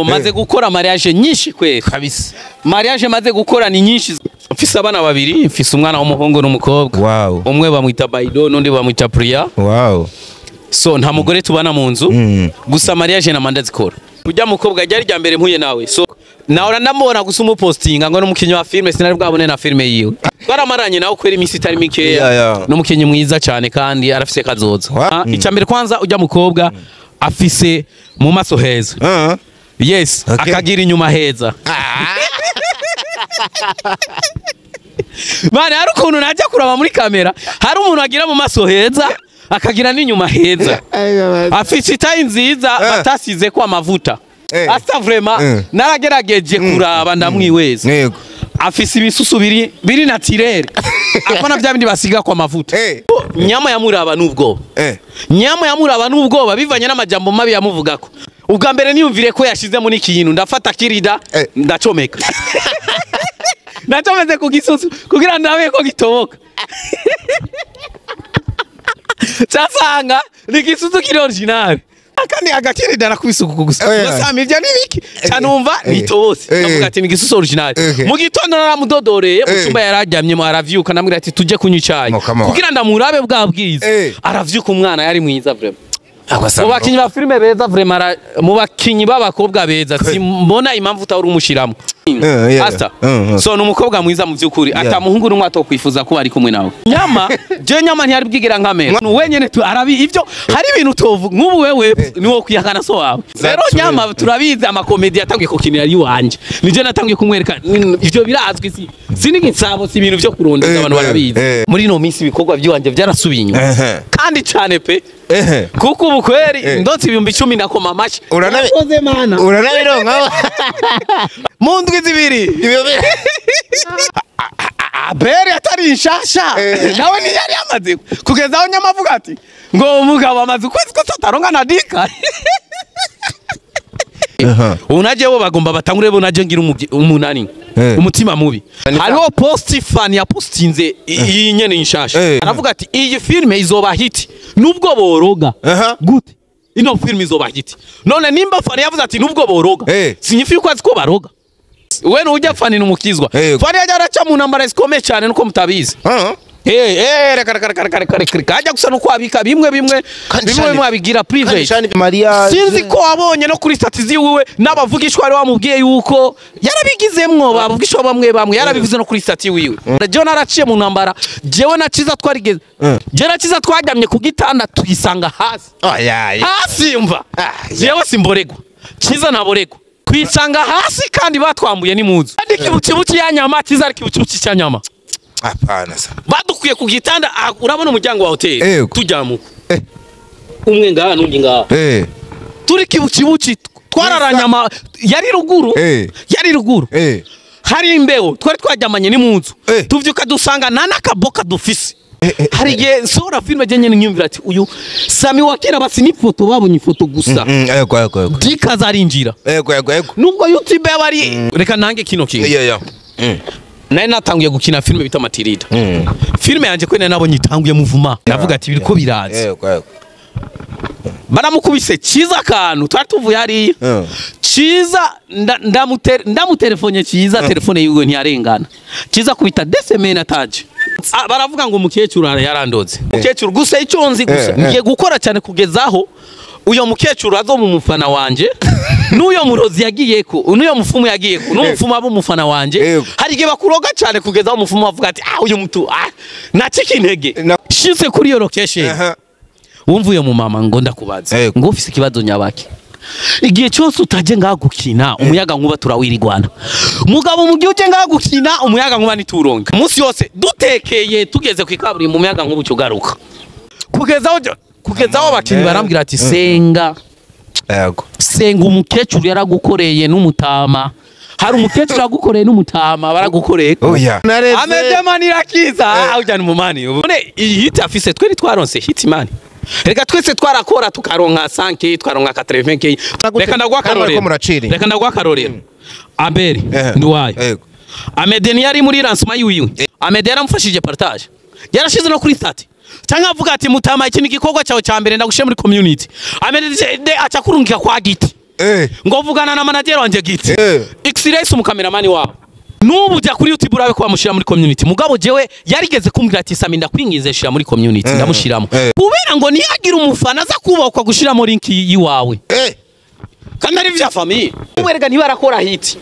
Maze gukora mariage nyinshi kweli kabisa. Mariage maze gukora ni nyinshi. Mfise abana babiri, mfise umwana w'umuhungu n'umukobwa. Wow. Umwe bamwita Baido n'undi bamwita Priya. Wow. So nta mugore tubana mu nzu. Gusa mariage na manda zikora. Ujya mukobwa ryari rya mbere mpuye nawe. So nahora ndamubona gusa umupostinga ngo n'umukinyi wa filme, sinari bwabone na filme yiwe. Twaramaranye nawe kwera imisi itari mikeya. Yeah. N'umukinyi mwiza cyane kandi arafise kazoza. Icya mbere kwanza ujya mukobwa afise mu maso heza. Yes, Okay. Akagira inyuma heza. Bana hari ukuntu najya kuraba muri kamera, hari umuntu agira mu maso heza, akagira n'inyuma heza. Afise itayi nziza batasize ko amavuta. Asa vraiment naragerageje kuraba ndamwiweza. Yego. Afise ibisusu biri naturel. Akona bya bindi basiga kwa mavuta. Nyama yamuraba n'ubwoba. Nyama yamuraba n'ubwoba bivanye n'amajambo mabi yamuvugako. Ubwa mbere niyumvire ko yashizemo n'ikintu ndafata kirida ndacomeka. Ndacomeze ku gisusu kugira ndabe ko gitoboka. Cyasanga ni gisusu kiri original. Akandi agakirida nakubisuku gusa. Gusa ibyo ni biki? Cyanumva nitobose. Ndavuga ati ni gisusu original. Mu gitondo naramudodoreye mu cyumba yarajyamyemo aravyuka namwira ati tujye kunywa icyayi. Kugira ndamurabe bwa bwiza. Aravyuka umwana yari mwiza vraiment. Mu bakinyi ba filme beza vraiment, mu bakinyi b'abakobwa beza simbona impamvu utari umushiramo. Asta. So ni umukobwa mwiza mu byukuri atamuhungu n'umwe atokwifuza kuba ari kumwe nawe. Nyama je nyama ntiyari bwigera nkamera. Wenyene arabi ivyo hari ibintu tovuga nk'ubu wewe niwo kwihakana so wawe. Rero nyama turabizi amakomedi yatangiye kukinira ari wanje. Nije natangiye kumwereka ivyo birazwi si sinigisabo si ibintu byo kurondeza abantu barabizi. Muri no minsi ibikorwa by'iwanje byarasubiye inyuma. Kandi cyane pe. Kuko ubu kweri ndotse 10,000 nakoma amashi. Urakoze mana. Uranabironka. Mu ndwi zibiri. Abere atari inshasha. Nawe ntiyari yamaze kugeza aho nyama avuga ati ngo umugabo amaze ukwezi kose ataronka na dika. Unaje bo bagomba batangure bo naje ngira umunani. Umutima mubi. Hariho post fan ya postinze iyi nyene inshasha. Aravuga ati iyi filme izoba hit nubwo boroga. Gute? Ino filme izoba hit. None nimba fan yavuze ati nubwo boroga. Sinyifi ko azi ko baroga. We nujya fani numukizwa. Fani yajya araca mu ntambara zikomeye cyane nuko mutabizi. Reka kajya gusa nuko abika bimwe bimwe bimwe abigira private. Sinzi ko wabonye no kuri status yiwe n'abavugishwa ari wamubwiye yuko yarabigizemwo bavugishwa bamwe bamwe yarabivuze no kuri status yiwe. John araciye mu ntambara jewe na Ciza twarigeze. Jewe na Ciza twajyamye ku gitanda tuyisanga hasi. Hasi mva. Jewe simboregwa. Ciza naboregwa. Kwisanga hasi kandi batwambuye ni muzu. Kandi kibukibuki ya nyama Ciza ari kibukibuki cya nyama. Hapana sa. Badukwiye ku gitanda urabona umuryango wa hotel tujyamuko. Umwe ngaha n'undi ngaha. Turi kibukibuki twararanyama yari ruguru. Yari ruguru. Hari imbeho twari twajyamanye ni muzu. Tuvyuka dusanga nana kaboka dufise. Hari igihe sora filme je nyene nyumvira ati uyu Sami wa kera basi ni foto babonye ifoto gusa. Yego. Dika zarinjira. Yego. Nubwo YouTube yabari reka nange kino kintu. Yeah. Nari natanguye gukina filme bita Matirida. Filme yanje kwene nabonye itanguye muvuma. Navuga ati biriko biraza. Yego. Baramukubise Ciza akantu twari tuvuye hariya. Ciza ndamutelefone Ciza telefone yiwe ntiyarengana. Ciza kubita desemene ataje. Baravuga ngo umukecuru yarandoze. Umukecuru gusa icyo nzi gusa ngiye gukora cyane kugezaho uyo mukecuru azo mu mufana wanje n'uyo murozi yagiyeko n'uyo mufumu yagiyeko n'umufumu abo mufana wanje hari igihe bakuroga cyane kugezaho umufumu avuga ati uyu mutu nacika intege shitse kuri iyo location. Wumva uyo mu mama ngo ndakubaza ngo ufise ikibazo nyabaki. Igihe cyose utaje ngaha gukina umuyaga nkuba turawirigwana. Mugabo mu gihe uje ngaha gukina umuyaga nkuba nituronka. Umunsi yose dutekeye tugeze ku ikaburimbo umuyaga nkuba ucugaruka. Kugezaho abakinyi barambwira ati senga. Yego. Senga umukecuru yaragukoreye n'umutama. Hari umukecuru yagukoreye n'umutama baragukoreye. Oya. Amedemani rakiza ujya mu mani. None iyi hit afise twe ntitwaronse hit mani. Reka twese twarakora tukaronka 5k twaronka 80k. Reka ndagwa karorero. Reka ndagwa karorero. Abeli nduwayo. Amede yari muri lancement yiwe. Amede yaramfashije partage. Yarashize no kuri stati. Cyangwa avuga ati mutama iki ni gikorwa cyawe cya mbere ndagushe muri community. Amede aca kurungika kwa giti. Ngo vugana na manager wanje giti. X-Ray umukameramani wabo. Nubu ujya kuri YouTube urabe ko bamushira muri community. Mugabo jewe yarigeze kumbwira ati Sami ndakwinginze shira muri community, ndamushiramo. Kubera ngo niyagira umufana aza kubakwa gushiramo link yiwawe. Kandi ari vya famille. Uberega ntibarakora hit.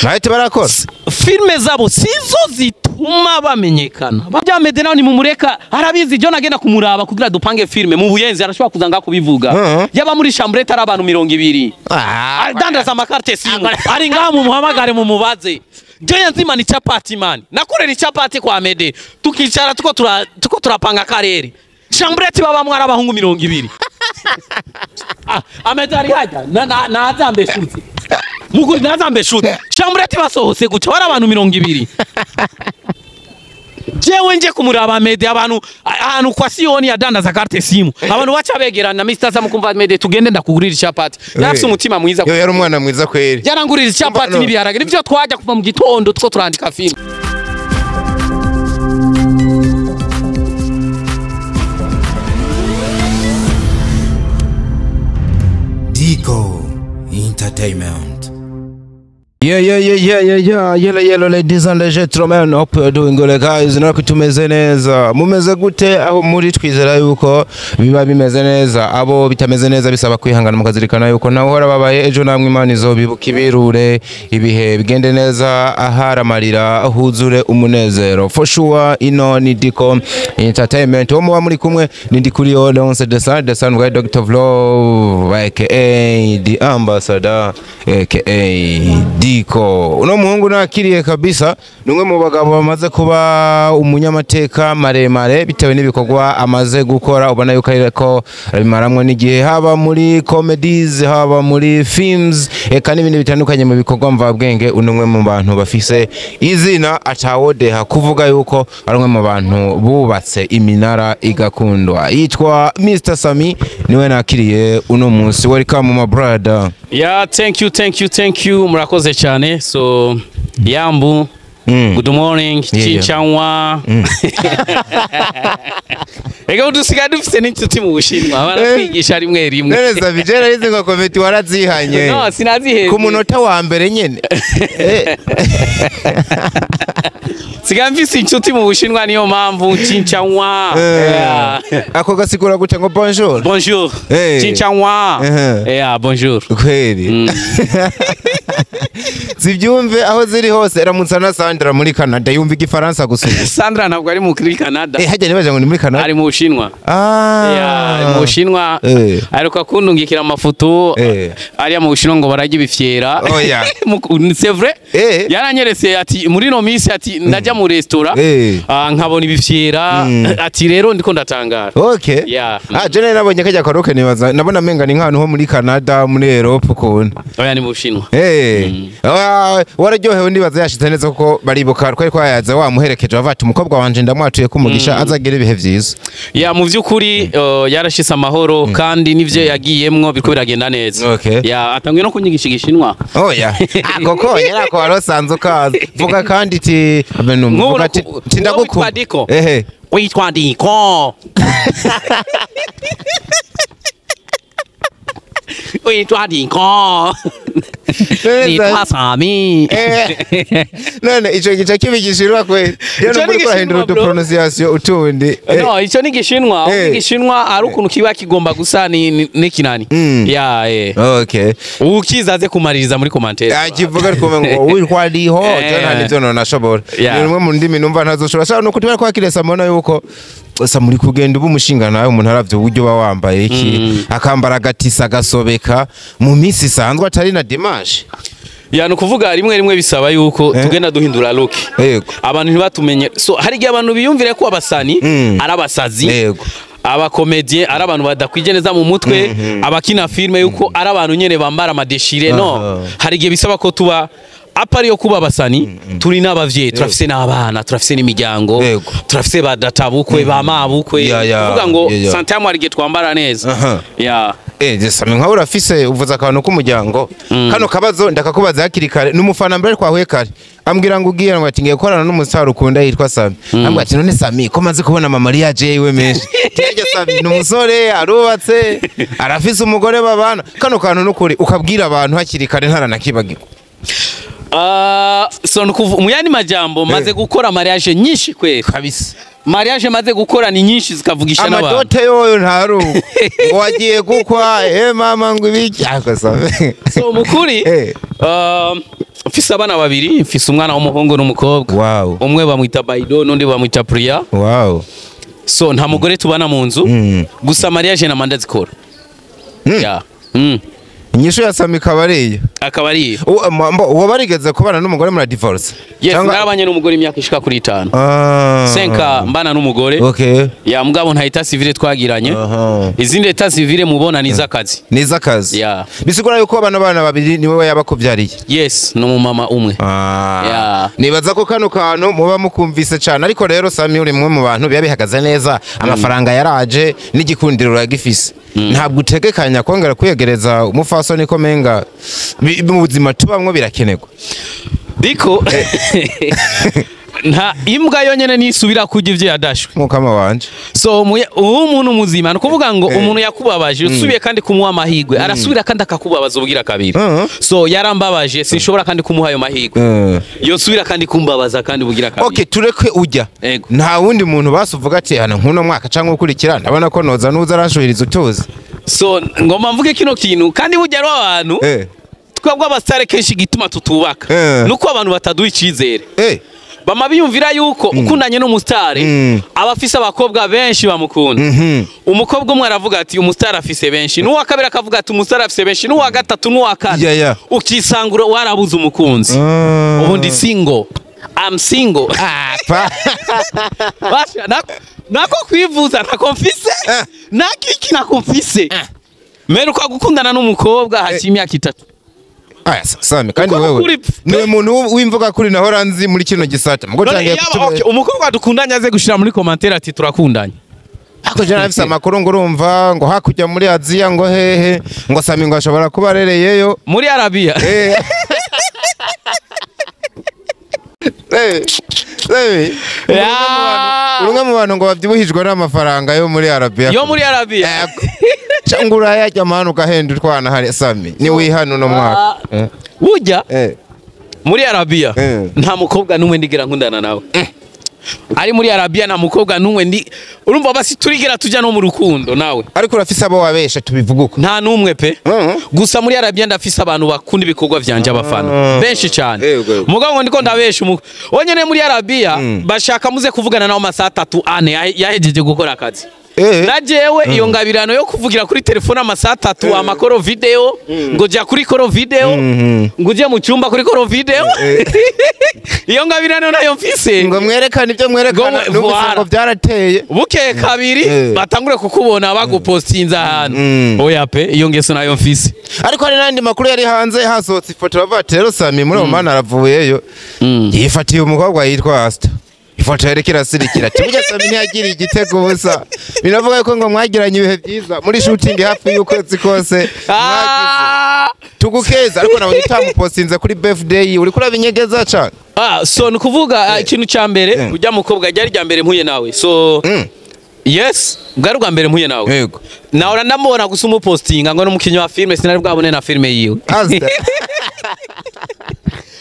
Bahite barakora. Filme zabo sizo zituma bamenyekana. Bya Medena ni mumureka arabizi John agenda kumuraba kugira dupange filme mu buyenzi arashobora kuza nga kubivuga. Yaba muri chambrette ari abantu 20. Adandaza amakarte simu. Ari ngaha mu muhamagare mu mubaze. Joya nzima ni chapati man. Nakorera ichapati kwa Mede. Tukicara tuko turapanga karere. Chambrette baba mwara abahungu 20. Amede ari hajya na nazambe shutse. Muguri nazambe shutse. Chambrette basohose guca bari abantu 20. Jewe nje kumuraba Mede abantu ahantu kwa Sioni adandaza carte simu. Abantu baca begerana Mr. Sam kumva Mede tugende ndakugurira ichapati. Yarafise umutima mwiza. Yo yari umwana mwiza kweri. Yarangurira ichapati n'ibiharage nivyo twajya kuva mu gitondo two turandika film. Dico Entertainment. Yeah, yeah, yeah, yeah, yeah, yeah. Yellow, yellow, ladies and gentlemen, hope you're doing good, guys. Nako tumeze neza. Mumeze gute aho muri twizera yuko biba bimeze neza. Abo bitameze neza bisaba kwihangana mukazirikana yuko naho hora babaye ejo namwe Imana izobibuka ibirure ibihe bigende neza ahara amarira huzure umunezero. For sure ino ni Dico Entertainment. Wo muba muri kumwe ni Ndikuriyo Leonce the Son wa Dr. Vlove aka the Ambassador aka Diko. Uno muhungu nakiriye kabisa numwe mu bagabo bamaze kuba umunyamateka maremare bitewe n'ibikorwa amaze gukora ubona yuko ariko bimaramwe n'igihe haba muri comedies haba muri films eka n'ibindi bitandukanye mu bikorwa mvabwenge. Unumwe mu bantu bafise izina atawodeha kuvuga yuko ari umwe mu bantu bubatse iminara igakundwa. Yitwa Mr Sami niwe nakiriye uno munsi. Welcome my brother. Yeah, thank you, thank you, thank you. Murakoze cyane. So yambu, good morning, chinchanwa. Ega udusigaye dufise n'inshuti mu Bushinwa baratwigisha rimwe rimwe. Neza bijera rizi ngo kometi warazihanye. No, sinaziheze. Ku munota wa mbere nyene. Sigaye mfise inshuti mu Bushinwa niyo mpamvu chinchanwa. Ako gasigura gute ngo bonjour. Bonjour. Chinchanwa. Yeah, bonjour. Kweli. Zibyumve aho ziri hose. Ramutsa na Sandra muri Canada yumva igifaransa gusa. Sandra ntabwo ari muri Canada. Hajya nibaje ngo ni muri Canada. Ari mu Bushinwa. Yeah, mu Bushinwa. Aruka kundungikira amafoto ariya mu Bushinwa ngo barajye ibifyera. Oh yeah. C'est vrai? Yaranyeretse ati muri no minsi ati ndajya mu restaurant nkabona ibifyera ati rero ndiko ndatangara. Okay. Yeah. Jene nabonye kajya karoke nibaza nabona menga ni nkantu ho muri Canada muri Europe ukuntu. Oya ni mu Bushinwa. Wararyohewe ndibaza yashitse neza kuko baribuka twari kwayaza wamuherekeje bavati umukobwa wanje ndamwatuye kumugisha azagira ibihe vyiza. Ya mu vyukuri yarashitse amahoro kandi nivyo yagiyemwo biriko biragenda neza. Okay. Ya atangiye no kunyigisha igishinwa. Oya. Akoko yarako warosanze ukaza. Vuga kandi ti vuga ati ndagukunda. Ehe. Witwa Diko. Witwa Diko. Nitwa Sami. None ico gice kibigishirwa kweli. Yo no kurahindura utu pronunciation utundi. No, ico ni gishinwa, igishinwa ari ukuntu kiba kigomba gusa ni nikinani. Ya Okay. Ukizaze kumaririza muri commentaire. Akivuga ariko ngo witwa Diho, je nta nivyo none nashobora. Ni rumwe mu ndimi numva ntazoshobora. Shaka no kutubera kwakire Samona yuko sa muri kugenda ubu umushinga nawe umuntu aravyo uburyo ba wambaye iki akambara agatisa gasobeka mu minsi isanzwe atari na dimanche. Ya nukuvuga rimwe rimwe bisaba yuko tugenda duhindura look. Abantu ntibatumenye. So hari igihe abantu biyumvire ko abasani arabasazi. Abakomedien ari abantu badakwije neza mu mutwe, abakina filme yuko ari abantu nyene bambara amadeshire. No, hari igihe bisaba ko tuba apari yo kuba abasani turi n'abavyeyi, turafise n'abana, turafise n'imiryango, turafise badatabukwe ba mabukwe. Kuvuga ngo santamu hari igihe twambara neza. Ya Sami nka urafise uvuza akantu k'umuryango. Kano kabazo ndakakubaza hakiri kare n'umufana mbere twahuye kare Ambwira ngo ugiye, ngo ati ngiye gukorana n'umustar ukunda yitwa Sami. Ambwira ati none Sami ko maze kubona mama mariage yiwe menshi, tiyajya Sami ni umusore arubatse, arafise umugore babana. Kano kantu nukuri ukabwira abantu hakiri kare, ntaranakibagirwa. So mu yandi majambo, maze gukora mariage nyinshi kweli. Kabisa. Mariage maze gukora ni nyinshi, zikavugisha n'abantu. Ama dot yoyo ntaru ngo wagiye gukwa, mama, ngo ibiki ako Sami. So mukuri, mfise abana babiri, mfise umwana w'umuhungu n'umukobwa. Umwe bamwita Baido, n'undi bamwita Priya. So nta mugore tubana mu nzu. Gusa mariage na manda zikora. Yeah. Inyishu ya Sami ikaba ari iyo. Akaba ari iyo. Uwo barigeze kubana n'umugore muri divorce? Yes, narabanye n'umugore imyaka ishika kuri 5. 5 mbana n'umugore. Ya, mugabo nta état civil twagiranye. Izindi état civil mubona ni iz'akazi. Ni iz'akazi. Yeah. Bisigura yuko bana babiri niwe yabakubyariye. Yes, ni umumama umwe. Yeah. Nibaza ko kano kantu muba mukumvise cyane. Ariko rero Sami, uri mwe mu bantu biba bihagaze neza, amafaranga yaraje n'igikundiro uragifise. Ntabwo utegekanya kongera kwiyegereza umufasoni, ko menga mu buzima tubamwo birakenerwa? Diko, nta imbwa yonyene nisubira kurya ivyo yadashwe. Mukama wanje. So uwo umuntu muzima, ni ukuvuga ngo umuntu yakubabaje, usubiye kandi kumuha amahirwe, arasubira kandi akakubabaza ubugira kabiri. So yarambabaje, sinshobora kandi kumuha ayo mahirwe. Yosubira kandi kumbabaza kandi ubugira kabiri. Okay, tureke ujya. Ego. Nta wundi muntu basuvuga ati hano nkuno mwaka canke ukurikira ndabona ko noza nuza arashuhiriza utuzi? So ngomba mvuge kino kintu, kandi burya rero abantu, twebwe abasitari, kenshi igituma tutubaka nuko abantu bataduha icizere. Bama biyumvira yuko ukundanye n'umusitari aba afise abakobwa benshi bamukunda. Umukobwa umwe aravuga ati umusitari afise benshi, n'uwa kabiri akavuga ati umusitari afise benshi, n'uwa gatatu, n'uwa kane. Ukisangura warabuze umukunzi. Ubundi single, I'm single. Basha, nako kwivuza nako mfise, nakiki nako mfise. Meruka gukundana n'umukobwa haciye imyaka 3. Aya, Sami, kandi Uko wewe niwe muntu w'imvuga kuri nahora nzi muri kino gisata. Mugo None tangiye yaba, kutubera. okay, umukobwa dukundanye aze gushira muri commentaire ati turakundanye. Ako je nafise amakuru ngo urumva ngo hakurya muri Aziya, ngo hehe, ngo Sami ngo ashobora kuba arereyeyo. Muri Arabia. Sami, Ya. uri umwe mu bantu ngo babyibuhijwe n'amafaranga yo muri Arabia. Yo muri Arabia. Cyangwa urayarya manu ugahenda utwana hari. Sami, ni wihano uno mwaka. Burya muri Arabia nta mukobwa n'umwe ndigera nkundana nawe. Ari muri Arabia nta mukobwa n'umwe ndi, urumva, basi turigera tujya no mu rukundo nawe. Ariko urafise abo wabesha, tubivuga uko. Nta n'umwe pe. Gusa muri Arabia ndafise abantu bakunda ibikorwa vyanje, abafana benshi cyane. Yego, yego. Mugabo ngo ndiko ndabesha wonyene muri Arabia, bashaka muze kuvugana nawe amasaha 3, 4, yahejeje gukora akazi. Na jewe iyo ngabirano yo kuvugira kuri telefone amasaha 3, ama call vidéo, ngo jya kuri call vidéo, ngo ujye mu cyumba kuri call vidéo, iyo ngabirano nayo mfise. Ngo mwerekane ibyo mwerekana. Numvise Voilà. ngo byarateye. Bukeye kabiri batangure kukubona bagupostinze ahantu. Oya pe, iyo ngeso nayo mfise. Ariko hari n'andi makuru yari hanze, hasohotse ifoto bavuga ati rero Sami muri uwo mana aravuyeyo, yifatiye umukobwa yitwa Asta. Ifoto yariko irasirikira ati burya Sami ntiyagiriye igitego ubusa. Binavuga yuko ngo mwagiranye ibihe byiza muri shooting hafi y'ukwezi kose mwagize. Tugukeza, ariko nabonye utamupostinze kuri birthday, uriko urabinyegeza cane. So ni ukuvuga, ikintu cya mbere, ujya mukobwa ryari rya mbere mpuye nawe. So yes, bwari ubwa mbere mpuye nawe. Nahora ndamubona gusa umupostinga ngo n'umukinnyi wa filime, sinari bwabone na filime yiwe. Asta.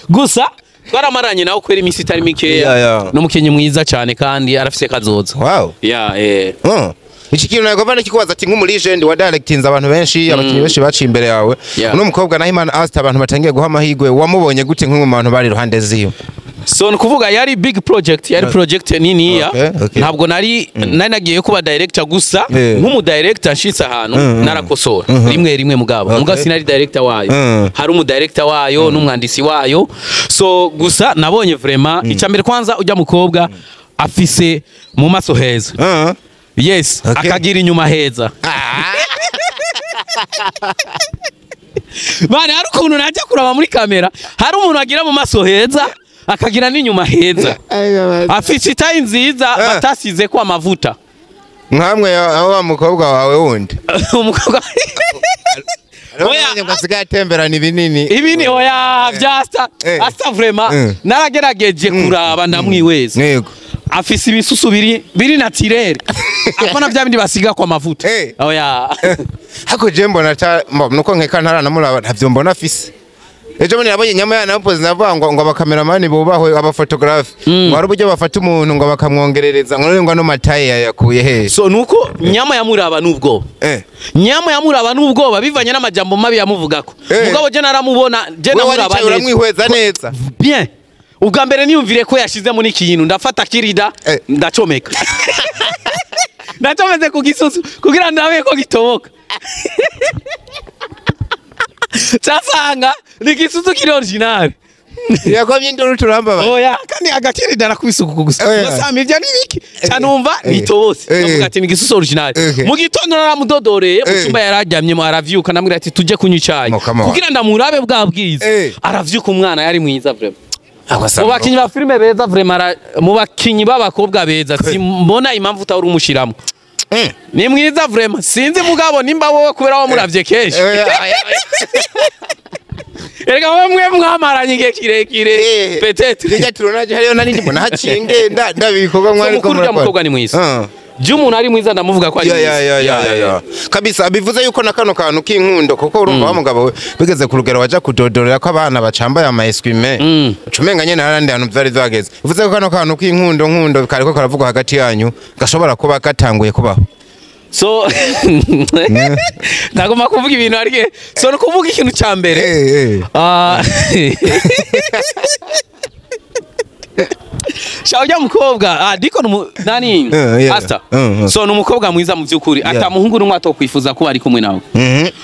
Gusa twaramaranye nawe kubera iminsi itari mikeya. N'umukinnyi mwiza cyane kandi arafise kazoza. Yeah. Iki kintu nagomba nakikubaza ati nk'umu legend wa directinze abantu benshi, abakinnyi benshi baciye imbere yawe, uno mukobwa Nahimana Asta abantu batangiye guha amahirwe, wamubonye gute nk'umwe mu bantu bari iruhande ziwe? So ni ukuvuga yari big project, yari project niniya. Ntabwo nari nagiye kuba director gusa. Nk'umu director nshitse ahantu narakosora rimwe rimwe, mugabo mugabo sinari director wayo. Hari umu director wayo n'umwandisi wayo. So gusa nabonye vraiment, icya mbere kwanza, ujya mukobwa afise mu maso heza. Yes. Akagira inyuma heza. Bane, hari ukuntu najya kuraba muri kamera, hari umuntu agira mu maso heza akagira n'inyuma heza, afise itayi nziza batasize ko amavuta. Nkamwe aho wa mukobwa wawe wundi. Umukobwa Oya. Ngo asigaye atemberana ibinini. Ibini, oya, bya Asta. Asta vraiment naragerageje kuraba, ndamwiweza. Afise ibisusu biri naturel, apana bya bindi basiga kwa mavuta. Oya. Hako je mbona ta nuko nkeka ntaranamuraba, ntavyo mbona afise. Ejo bundi nabonye nyama yana poze, navuga ngo abakameramani bubahwe, abaphotographe, ngo hari uburyo bafata umuntu ngo bakamwongerereza, ngo none ngo ano mataye yayakuye he? So nuko nyama yamuraba n'ubwoba. Nyama yamuraba n'ubwoba bivanye n'amajambo mabi yamuvugako. Mugabo je naramubona, je Wewe namuraba waricaye neza. Uramwihweza neza. Bien, ubwa mbere niyumvire ko yashizemo n'ikintu, ndafata kirida, ndacomeka, ndacometse ku gisusu kugira ndabe ko gitoboka, casanga ni igisusu kiri original. Yakomye induru turambaba. Oya, kandi agakirida nakubise uku gusa. Oya. Sami, ivyo ni biki? Canumva nitobose. Ndavuga ati ni igisusu original. Mu gitondo naramudodoreye mu cyumba yararyamyemo, aravyuka, ndamubwira ati tujye kunywa icayi Oh, come on. kugira ndamurabe bwa bwiza. Aravyuka, umwana yari mwiza vraiment. Mu bakinyi ba filime beza vraiment, mu bakinyi b'abakobwa beza, simbona impamvu utahora umushiramo. Ni mwiza vraiment, sinzi mugabo nimba wowe kubera wamuravye kenshi. Oya, oya. Erega wowe mwe mwamaranye igihe kirekire, peut-être. Rijya turonaje hariyo nari ndimo haciye ngenda ndabikorwa mwari So, mukuru, uriya mukobwa ni mwiza. Je umuntu ari mwiza ndamuvuga ko ari Ya, mwiza. ya, ya, ya, ya. Kabisa, bivuze yuko na kano kantu k'inkundo, kuko urumva wa mugabo we bigeze ku rugero waja kudodorera ko abana bacambaye ama essuie-main, ucumenga nyene harandi hantu vyari vyageze. Bivuze ko kano kantu k'inkundo nkundo kariko karavugwa hagati yanyu gashobora kuba gatanguye kubaho. So ndagomba kuvuga ibintu arike, so ni kuvuga ikintu cya mbere. Ah. Sha, ujya mukobwa, diko nani? Yeah. Asta. So ni umukobwa mwiza mu by'ukuri, ata muhungu n'umwe atokwifuza kuba ari kumwe nawe.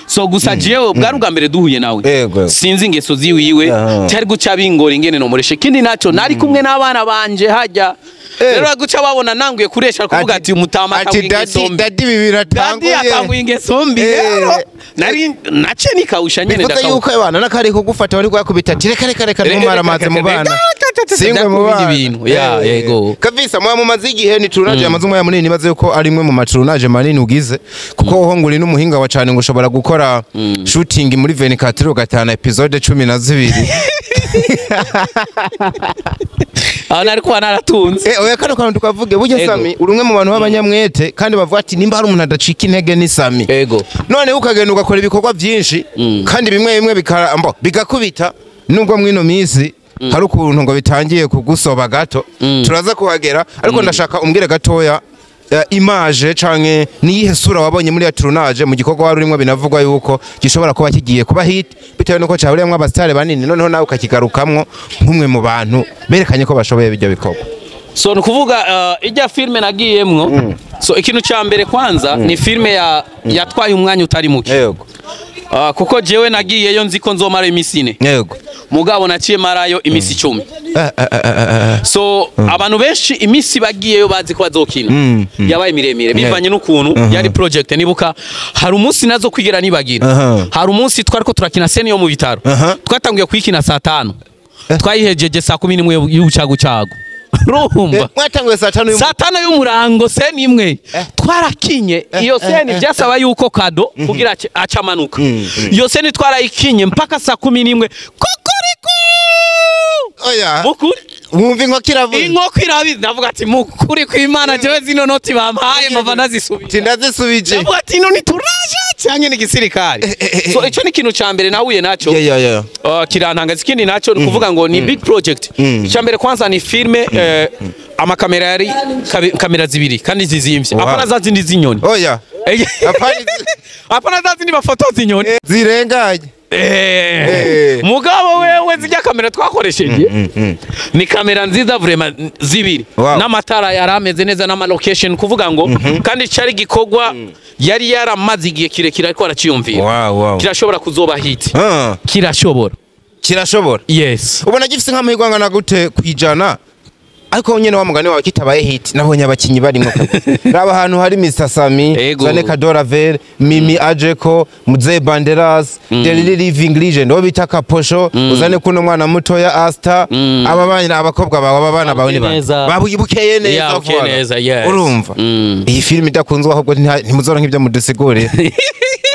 So gusa jewe bwari ubwa mbere duhuye nawe, sinzi ingeso ziwiwe, cyari guca bingora ingene nomureshe. Ikindi naco, nari kumwe n'abana banje hajya, rero guca babona nanguye kuresha kuvuga ati umutama ati atanguye ingeso daddy mbi. Daddy, ibi Daddy biratanguye. atanguye ingeso mbi. Rero nari nace nikawusha nyene, Bivuze ndakawusha. yuko abana n'akari kugufata bari kuyakubita ati reka, reka, reka, ntumare amazi mu bana, singwe mu Ibindi bana. bintu, ya, yego. Kabisa, mwa mumaze igihe ni tournage yamaze umwanya munini, nibaze yuko ari imwe mu matournage manini ugize, kuko wowe ngo uri n'umuhinga wa cane, ngo ushobora gukora shooting muri 24 ugatahana episode 12. Aho nari kuba naratunze. Oya, kano kantu tukavuge burya. Sami, uri umwe mu bantu b'abanyamwete, kandi bavuga ati nimba hari umuntu adacika intege ni Sami. None ukagenda ugakora ibikorwa byinshi, kandi bimwe bimwe bigakubita, nubwo mwino minsi hari ukuntu ngo bitangiye kugusoba gato, turaza kuhagera. Ariko ndashaka umbwire gatoya, image canke niyihe sura wabonye muri ya tournage, mu gikorwa wari urimo binavugwa yuko gishobora kuba kigiye kuba hit bitewe nuko cyahuriyemwo abasitari banini, noneho nawe ukakigarukamwo nk'umwe mu bantu berekanye ko bashoboye ibyo bikorwa? So ni ukuvuga, ijya filime nagiyemwo, so ikintu cya mbere kwanza ni filime yatwaye umwanya utari muke. Kuko jewe nagiyeyo nzi ko nzomara iminsi 4, mugabo naciye marayo iminsi 10. So abantu benshi iminsi bagiyeyo bazi ko bazokina yabaye miremire bivanye n'ukuntu yari project. Nibuka hari umunsi nazo kwigera nibagira. Hari umunsi twariko turakina scène yo mu bitaro. Twatanguye kuyikina saa 5, twayihejeje saa 11 y'ubucagucagu, urumva? Mwatanguye saa 5? Saa 5 y'umurango, scène imwe twarakinye. Iyo scène byasaba yuko kado kugira acamanuka. Iyo scène twarayikinye mpaka saa 11, kokoriko. Oya. Mukuri. Wumva inkoko iravuze. Inkoko irabizi. Ndavuga ati mukuri kw'Imana, jewe zino noti bampaye mpava nazisubira. Ati ndazisubije. Ndavuga ati ino ni turaje cyangwa ni gisirikare? So ico ni ikintu ca mbere nahuye naco. Yeah. Kirantangaza. Ikindi naco ni ukuvuga ngo ni big project. Icya mbere kwanza ni filme, amakamera yari kamera zibiri kandi zizimvye. Apana za zindi z'inyoni. Oya. Apana Apana za zindi bafoto z'inyoni. Zirenganye. Mugabo wewe zijya kamera twakoresheje ni kamera nziza vraiment zibiri, n'amatara yari ameze neza, n'ama location, kuvuga ngo kandi cari gikorwa yari yaramaze igihe kirekire ariko araciyumvira. Kirashobora kuzoba hit. Kirashobora. Kirashobora. Yes. Ubona gifise nk'amahirwe angana gute kwijana? Ariko nyene wa mugani wawe kitabaye hit, nabonye abakinyi barimwo kabisa. Raba ahantu hari Mr Sami, Zane Kadora Ver, Mimi Ajeko, Mzee Banderas, Delili Living Legend, wo bita Kaposho, uzane kuno mwana mutoya Asta, aba bana abakobwa bawe, aba bana bawe ni bande babukeye neza vuba. Yes. Urumva iyi film idakunzwe ahubwo ntimuzoronka ibyo mudusigure.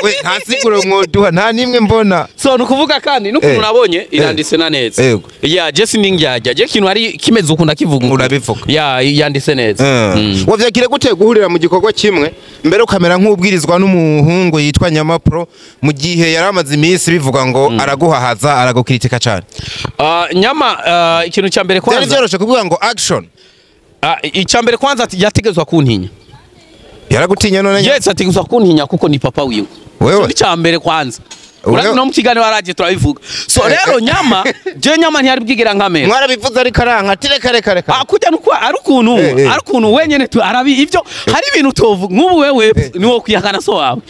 We nta siguro mwoduha, nta nimwe mbona. So nukuvuga kandi nukuntu nabonye iranditse na neza. Ya Jesse ningjajya je kintu ari kimeze ukunda kivuga. Urabivuga. Ya yanditse neza. Wavyakire gute guhurira mu gikorwa kimwe mbere ukamera nk'ubwirizwa n'umuhungu yitwa Nyama Pro mu gihe yaramaze iminsi bivuga ngo araguhahaza aragukritika cyane? Nyama ikintu cya mbere kwanza byari byoroshe kuvuga ngo action. Icya mbere kwanza yategezwa kuntinya. Yaragutinya none? Yes, ategezwa kuntinya kuko ni papa wiwe. Wewe icya mbere kwanza. Urazi no mukigano waraje turabivuga. So rero Nyama je Nyama ntiyari bwigira nkamera. Mwarabivuze ariko aranka tire kare kare. Kujya nuko ari ukuntu wenyene tu arabi ivyo hari ibintu tovuga nk'ubu wewe niwo kwihakana so wawe.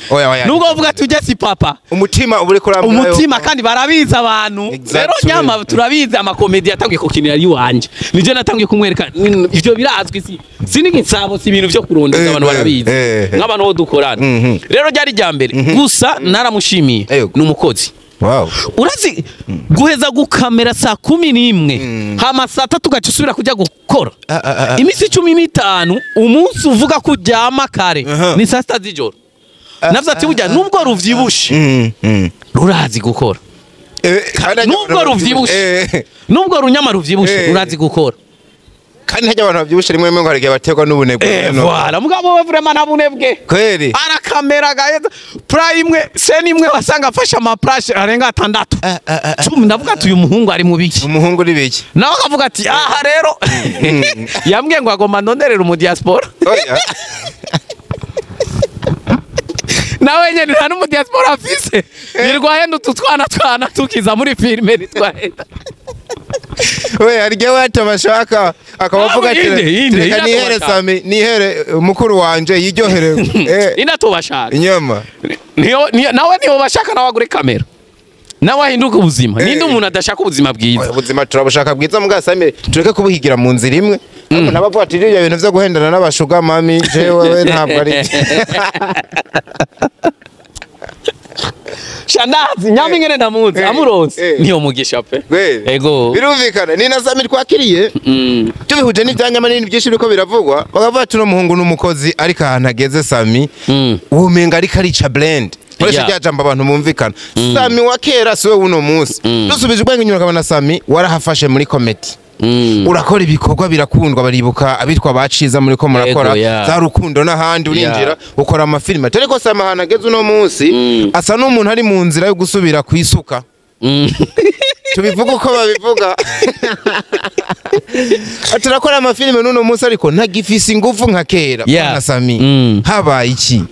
Nubwo uvuga tujye si papa. Umutima ubure kurambira. Umutima kandi barabiza abantu. Rero Nyama turabiza amakomedi yatangiye kukinira ari wanje. Nije natangiye kumwereka ivyo birazwi si. Sinigitsabo si ibintu byo kurondeza abantu barabizi. Nk'abantu bo dukorana. Rero ryari rya mbere gusa naramushimiye. Umukozi. Wow. Urazi guheza gukamera saa 11 hama saa 3 ugaca usubira kujya gukora iminsi 15 umunsi uvuga ko uryama kare ni saa 6 z'ijoro. Navyo ati burya nubwo ruvyibushe rurazi gukora. Nubwo ruvyibushe, nubwo runyama ruvyibushe rurazi gukora. Kandi hajya abantu bavyibushe rimwe rimwe ngo harige baterwa n'ubunebwe. Voilà, mugabo we vraiment nta bunebwe. Kweli. Arakamera gaheza prime imwe scene imwe wasanga afasha ama plash arenga 6. 10 ndavuga ati uyu muhungu ari mu biki? Umuhungu uri biki? Nawe akavuga ati aha rero yambwiye ngo agomba ndonderera mu diaspora. Oya. Nawe nyene nta n'umu diaspora afise. Nirwaye ndututwana twana tukiza muri filme nitwahenda. We harige watabashaka akabavuga ati reka nihere Sami, nihere mukuru wanje yiryohere. Inatobashaka inyama niyo nawe niyo bashaka nawe agure kamera nawe ahinduka ubuzima. Ninde umuntu adashaka ubuzima bwiza? Ubuzima turabushaka bwiza muga Sami, tureke kubuhigira mu nzira imwe. Ariko nabavuga ati ibyo bintu byo guhendana n'abashuga mami jewe ntabwo ari Shandazi nyami ngene ndamuzi amuronse niyo mugisha pe. Ego birumvikana ni na Sami twakiriye tubihuje n'ibyanyama nini byinshi biko biravugwa bakavuga ati no muhungu n'umukozi ariko ahantu ageze Sami umenga ariko arica blend. Koresha rya jambo abantu bumvikana. Sami wa kera siwe uno munsi. Dusubije ubwenge inyuma kabana Sami warahafashe muri comedy. Urakora ibikorwa birakundwa baribuka abitwa baciza muri ko murakora za rukundo n'ahandi urinjira ukora amafilme. Ariko Sami ahantu ageze uno munsi asa n'umuntu ari mu nzira yo gusubira kwisuka. Tubivuga uko babivuga. Aturakora amafilme n'uno munsi ariko ntagifise ingufu nka kera. Bwana Sami habaye iki?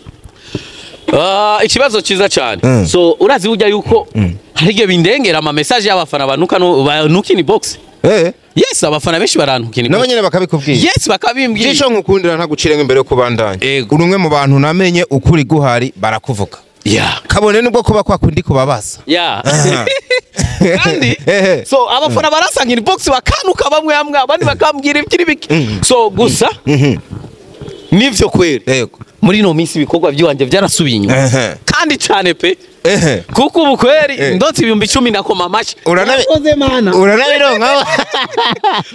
Ikibazo cyiza cyane. So urazi burya yuko hari igihe bindengera ama message y'abafana banuka banuka in box. Yes, abafana benshi barantuka in box. Nabo nyene bakabikubwiye. Yes, bakabimbwiye. Cisho nkukundira ntagucirenga imbere yo kubandanya. Uri umwe mu bantu namenye ukuri guhari barakuvuga. Yeah. Kabone nubwo kuba kwakundi kubabasa. Yeah. Kandi so abafana barasanga in box bakanuka bamwe hamwe abandi bakambwira ibikiri biki. So gusa nivyo kweri. Yego. Muri no minsi ibikorwa by'iwanje byarasubiye inyuma. Kandi cyane pe. Kuko ubu kweri ndotse 10,000 nakoma amashi. Uranakoze mana. Uranabironka.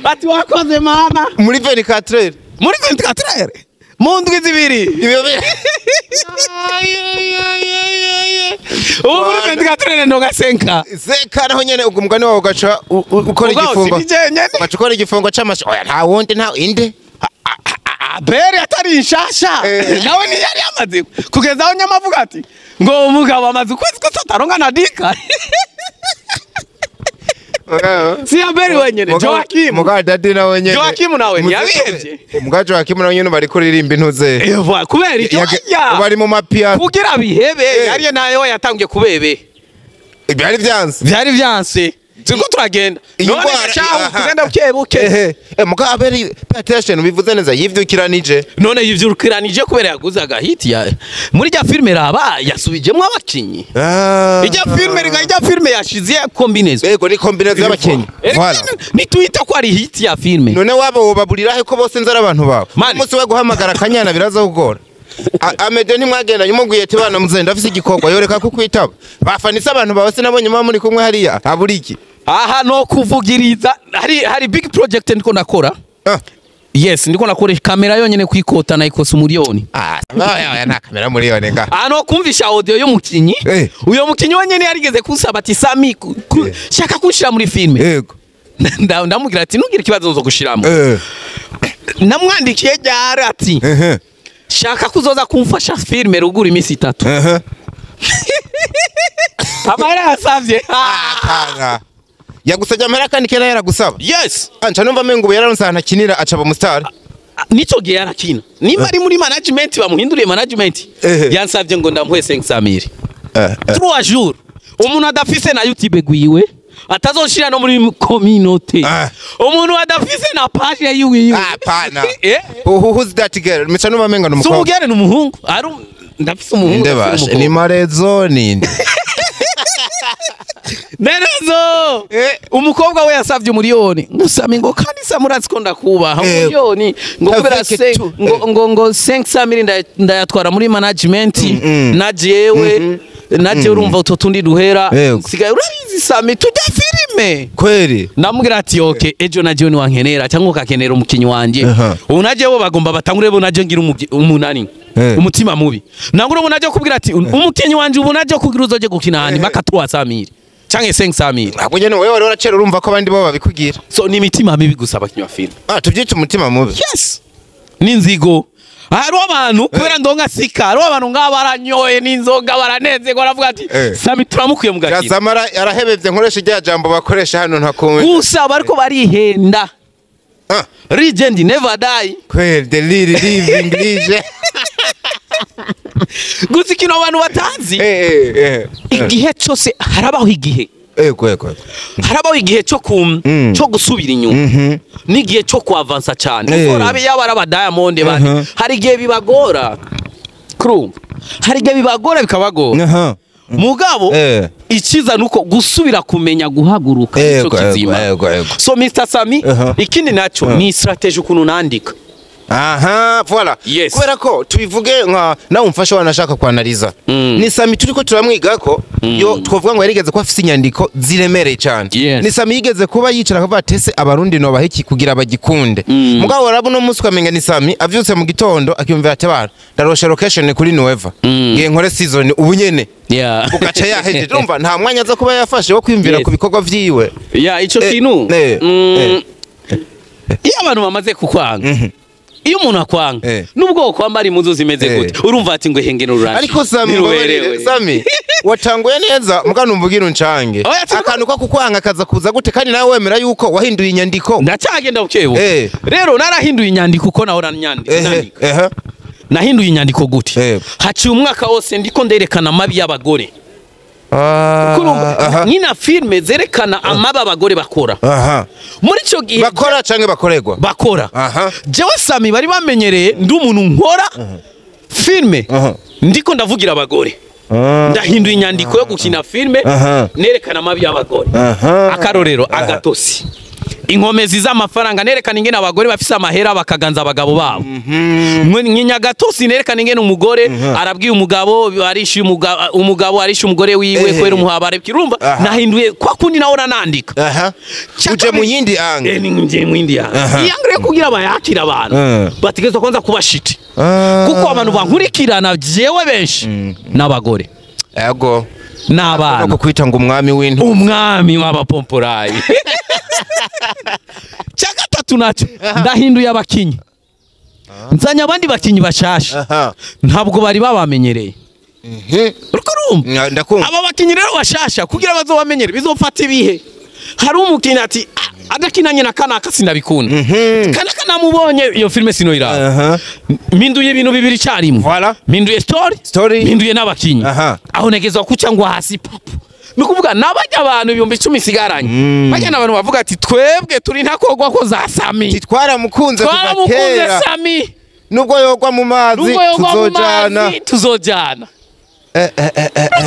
Bati wakoze mana. Muri 24. Muri 24. Mu ndwi zibiri. Ubu muri 24 ndonga senka. Seka naho nyene umugani wawe ugaca ukora igifungo. Ugaca ukora igifungo c'amashi. Oya nta wundi nta inde. Abere atari inshasha nawe ntiyari yamaze kugeza aho nyamavuga ati ngo umugabo amaze ukwezi kose ataronka na dika. Si Abere wenyene Joakim muga dadi na wenyene Joakim nawe ntiyabihevye. Muga Joakim nawe nyene bari kuririmba intuze kubera icyo bari mu mapia kugira bihebe yari nayo yatangiye kubebe byari byanse byari byanse. Turiko turagenda none gashaho tugenda buke buke. Muga aberi attention bivuze neza yivyukiranije. None yivyukiranije kubera yaguze agahiti ya muri rya filme raba yasubijemwo abakinyi. Ijya filme riga ijya filme yashize combinaison. Yego ni combinaison y'abakinyi. Voilà. Nitwita ko ari hit ya filme. None wabo baburira he ko bose nzara abantu bawe. Umunsi we guhamagara kanyana biraza kugora. Amede ntimwagenda nyumubwiye ati bana muzenda afise igikorwa yoreka kukwitaba. Bafanise abantu bawe sinabonye mwa muri kumwe hariya. Aburi iki? Aha no kuvugiriza hari big project ndiko nakora. Yes, ndiko nakora kamera yonyene kwikota na ikosa umuriyoni. Oya na kamera muriyoni nga. Ano kumvisha audio y'umukinyi. Uyo mukinyi wenyene yarigeze kunsaba ati Sami shaka kunshira muri filme. Yego. Ndamubwira ati nugira ikibazo nzo gushiramo. Namwandikiye ryari ati shaka kuzoza kumfasha filme ruguru imisi 3. Amara asavye. Yagusabye amahera kandi kera yaragusaba. Yes. Anca numva mengo ubu yararonse ahantu akinira acaba mu star. Nico gihe yarakina. Nimba ari muri management bamuhinduriye management. Yansavye ngo ndamuhe 500,000. 3 jours. Umuntu adafise na YouTube gwiwe atazoshira no muri community. Umuntu adafise na page yiwe. Pana. Who's that girl? Mica numva mengo n'umukobwa. Sumugere n'umuhungu. Ari ndafise umuhungu. Ndebashe ni marezo ninde? Nerezo umukobwa we yasavye umuriyoni ngusami ngo kandi samurazi ko ndakubaha umuriyoni ngo kubera se ngo 500,000 ndayatwara muri management na jewe naje urumva utwo tundi duhera sigaye urabizi Sami tujya filime kweri ndamubwira ati okay ejo na jewe niwankenera cyangwa ukakenera umukinyi wanje ubu naje bo bagomba batangure bo naje ngira umunani umutima mubi nangure ubu naje kubwira ati umukinyi wanje ubu naje kugira uzoje gukina handi maka 300,000 canke 500,000. Ntabwo nyene wewe wari uracera urumva ko abandi bo babikugira. So ni imitima mibi gusa abakinyi ba filime. Tubyita umutima mubi. Yes. Ninzigo. Hari abantu kubera ndonka sika, hari abantu ngaba baranyoye n'inzoga baranezerwa baravuga ati Sami turamukuye mu gakino. Samara yarahebevye nkoresha irya jambo bakoresha hano ntakumwe. Gusa bariko barihenda. Legend never die. Kweli the living legend. Gusa ikintu abantu batazi igihe cyose harabaho igihe harabaho igihe cyo cyo gusubira inyuma n'igihe cyo kuavansa cyane kuko rabe yaba araba Diamond bandi hari igihe bibagora kurumva hari igihe bibagora bikabagora mugabo ikiza nuko gusubira kumenya guhaguruka cyo kizima. So Mr Sami ikindi naco ni strategy ukuntu nandika. Aha, voilà. Yes. Kubera ko tubivuge nka nawe umfasha wanashaka kwanaliza. Ni Sami turiko turamwiga ko yo twovuga ngo yarigeze kuba afise inyandiko ziremereye cyane. Yes. Ni Sami yigeze kuba yicara akavuga ati ese abarundi no bahiki kugira bagikunde. Mugabo warabu no munsi ukamenga ni Sami avyutse mu gitondo akiyumvira ati bana ndarosha location kuri Nueva. Ngiye nkore season ubu nyene. Yeah. Ugaca yahejeje urumva nta mwanya aza kuba yafashe wo kwiyumvira Yes. ku bikorwa vyiwe. Yeah, ico kintu. Iyo abantu bamaze kukwanga. Iyo umuntu akwanga nubwo kwambara impuzu zimeze gute urumva ati ngo hengene uranje. Ariko Sami Sami watanguye neza muga numvugira uncange akantu ko kukwanga kaza kuza gute kandi nawe wemera yuko wahinduye inyandiko. Ndacyagenda bukebu rero narahinduye inyandiko uko nahora nyandika. Nahinduye inyandiko gute haciye umwaka wose ndiko nderekana amabi y'abagore. Nina filme zerekana amabi abagore bakora. Muri ico gihe bakora canke bakoregwa bakora. Jewe Sami bari bamenyereye ndi umuntu nkora filme ndiko ndavugira abagore. Ndahinduye inyandiko yo gukina filme nerekana amabi y'abagore. Akarorero agatosi. Inkomezi z'amafaranga nerekana ingene abagore bafise amahera bakaganza abagabo babo. Nyinyagatosi nerekana ingene umugore arabwiye umugabo arishyuye umugabo arishyuye umugore wiwe kwera umuhabara kirumva nahinduye kwa kundi nawe nandika. Uje mu yindi angle. Nje mu yindi angle. Iyi angle yo kugira bayakira abantu bategezwa kwanza kuba shiti. Kuko abantu bankurikirana jewe benshi n'abagore. Yego. N'abana. No kwita ngo umwami w'intu. Umwami w'abapomporayi. Cyagatatu naco ndahinduye abakinyi. Nzanya abandi bakinyi bashasha. Ntabwo bari babamenyereye. Urumva? Aba bakinyi rero bashasha kugira bazobamenyere bizofata ibihe. Hari umukinyi ati adakinanye na kanaka sinabikunda. Kanaka namubonye iyo filme sinoyiraba. Mpinduye ibintu bibiri cyarimwe. Voilà. Mpinduye story, mpinduye n'abakinyi. Aho negezwa kuca ngo hasi pop. Ni ukuvuga nabajya abantu 10,000 sigaranye bajya n'abantu bavuga ati twebwe turi ntakogwa ko za Sami, twaramukunze kuva kera, Sami nubwo yogwa mu mazi tuzojana, tuzojana.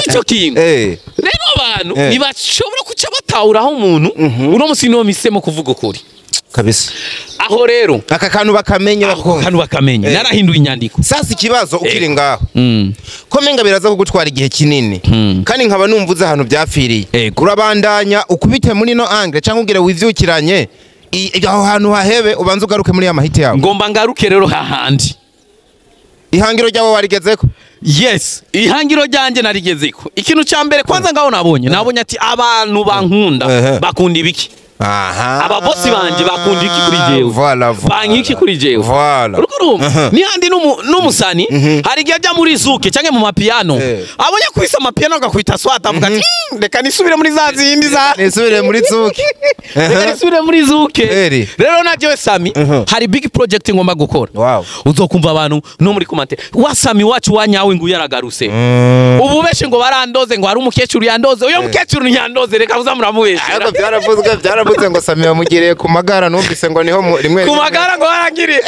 Icyo kintu rero abantu ntibashobora kuca batahuraho umuntu uno musi niwo misemo kuvuga ukuri kabisa. Aho rero aka kantu bakamenya, akantu bakamenya. Narahinduye inyandiko. Sasa ikibazo ukiri ngaho ko menga biraza kugutwara igihe kinini, kandi nkaba numvuze ahantu byapfiriye, urabandanya ukubite muri no angle cyangwa ugire wivyukiranye aho hantu hahebe, ubanze ugaruke muri ya mahiti yawe. Ngomba ngaruke rero hahandi ihangiro ryawe warigezeko. Yes, ihangiro ryanjye narigezeko. Ikintu ca mbere kwanza ngaho nabonye ati abantu bankunda bakunda ibiki. Ababosi banje bakunda iki kuri jewe, banki iki kuri jewe. Urumva ni handi n'umusani hari igihe ajya muri zuke cyangwa mu mapiano, abonye kwisa amapiano agakwita swata avuga ati reka nisubire muri za zindi za nisubire muri zuke, reka nisubire muri zuke. Rero na jewe Sami hari big project ngomba gukora. Uzokumva abantu no muri commentaire wa Sami wacu wanyawe ngo yaragaruse. Ubu beshe ngo barandoze ngo hari umukecuru yandoze, uyo mukecuru ntiyandoze, reka uzamuramubeshe. Ariko byaravuze ngo Sami yamugiriye ku magara, numvise ngo niho rimwe ku magara ngo barangiriye.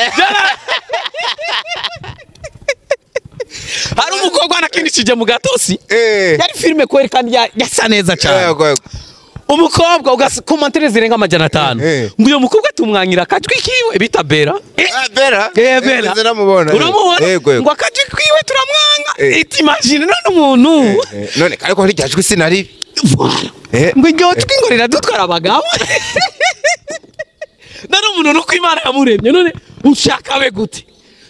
Hari umukobwa nakinishije mu gatosi, yari filime kweri kandi yasa neza cyane. Umukobwa ugakomantere zirenga 500 ngo uyo mukobwa tumwangira akajwi kiwe bita Bera. Bera Bera uramubona ngo akajwi kiwe turamwanga. Itimagine none umuntu none ariko hari ryajwi sinari ngo iryo jwi ngo riradutwara abagabo. None umuntu nuko Imana yamuremye, none ushaka be gute?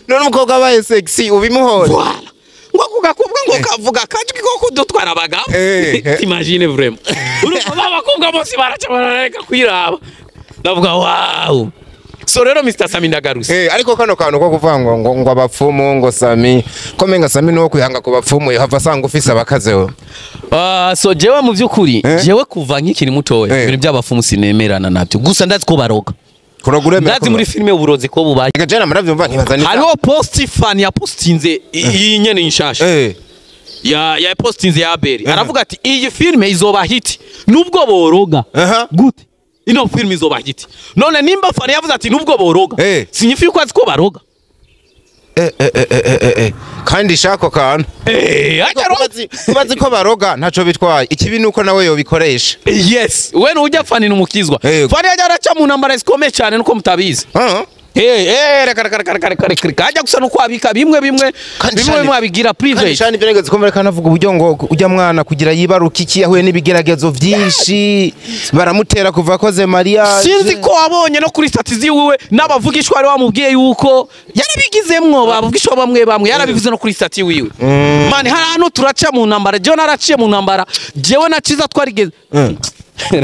None umukobwa abaye sexy ubimuhora ngo kugakobwa ngo kavuga akajwi ko kudutwara abagabo. Imagine vraiment urumva abakobwa bose baraca barareka kwiraba, ndavuga wow. So rero Mr Sami ndagaruse. Ariko kano kantu ko kuvuga ngo ngo abapfumu ngo Sami ko menga Sami no kwihanga ku bapfumu hava sanga ufise abakazeho. So jewe mu byukuri jewe kuva nkikiri mutoya ibintu by'abapfumu sinemerana nabyo, gusa ndazi ko baroga. Ndazi muri filime uburozi ko bubaye. Jana muravyumva nkibaza ni hariho post fan ya postinze iyi nyene inshasha. Ya postinze ya Abeli. Aravuga ati iyi filime izoba hit nubwo boroga. Gute? Ino filime izoba hit. None nimba fan yavuze ati nubwo boroga, sinyifi ko azi ko baroga. Kandi shako kantu. Kubazi ko baroga ntaco bitwaye. Ikibi nuko nawe yobikoresha. Yes, we nujya fani numukizwa. Fani yajya araca mu ntambara zikomeye cyane nuko mutabizi. Reka ajya gusa nuko abika bimwe bimwe bimwe mwabigira private. Kandi ibigeragezo komera kanavuga uburyo ngo ujya mwana kugira yibaruka iki yahuye n'ibigeragezo byinshi baramutera kuva akoze mariage. Sinzi ko wabonye no kuri status yiwe n'abavugishwa ari wamubwiye yuko yarabigizemwo bavugishwa bamwe bamwe yarabivuze no kuri status yiwe. Man hari hano turaca mu ntambara, jewe naraciye mu ntambara, jewe naciza twarigeze.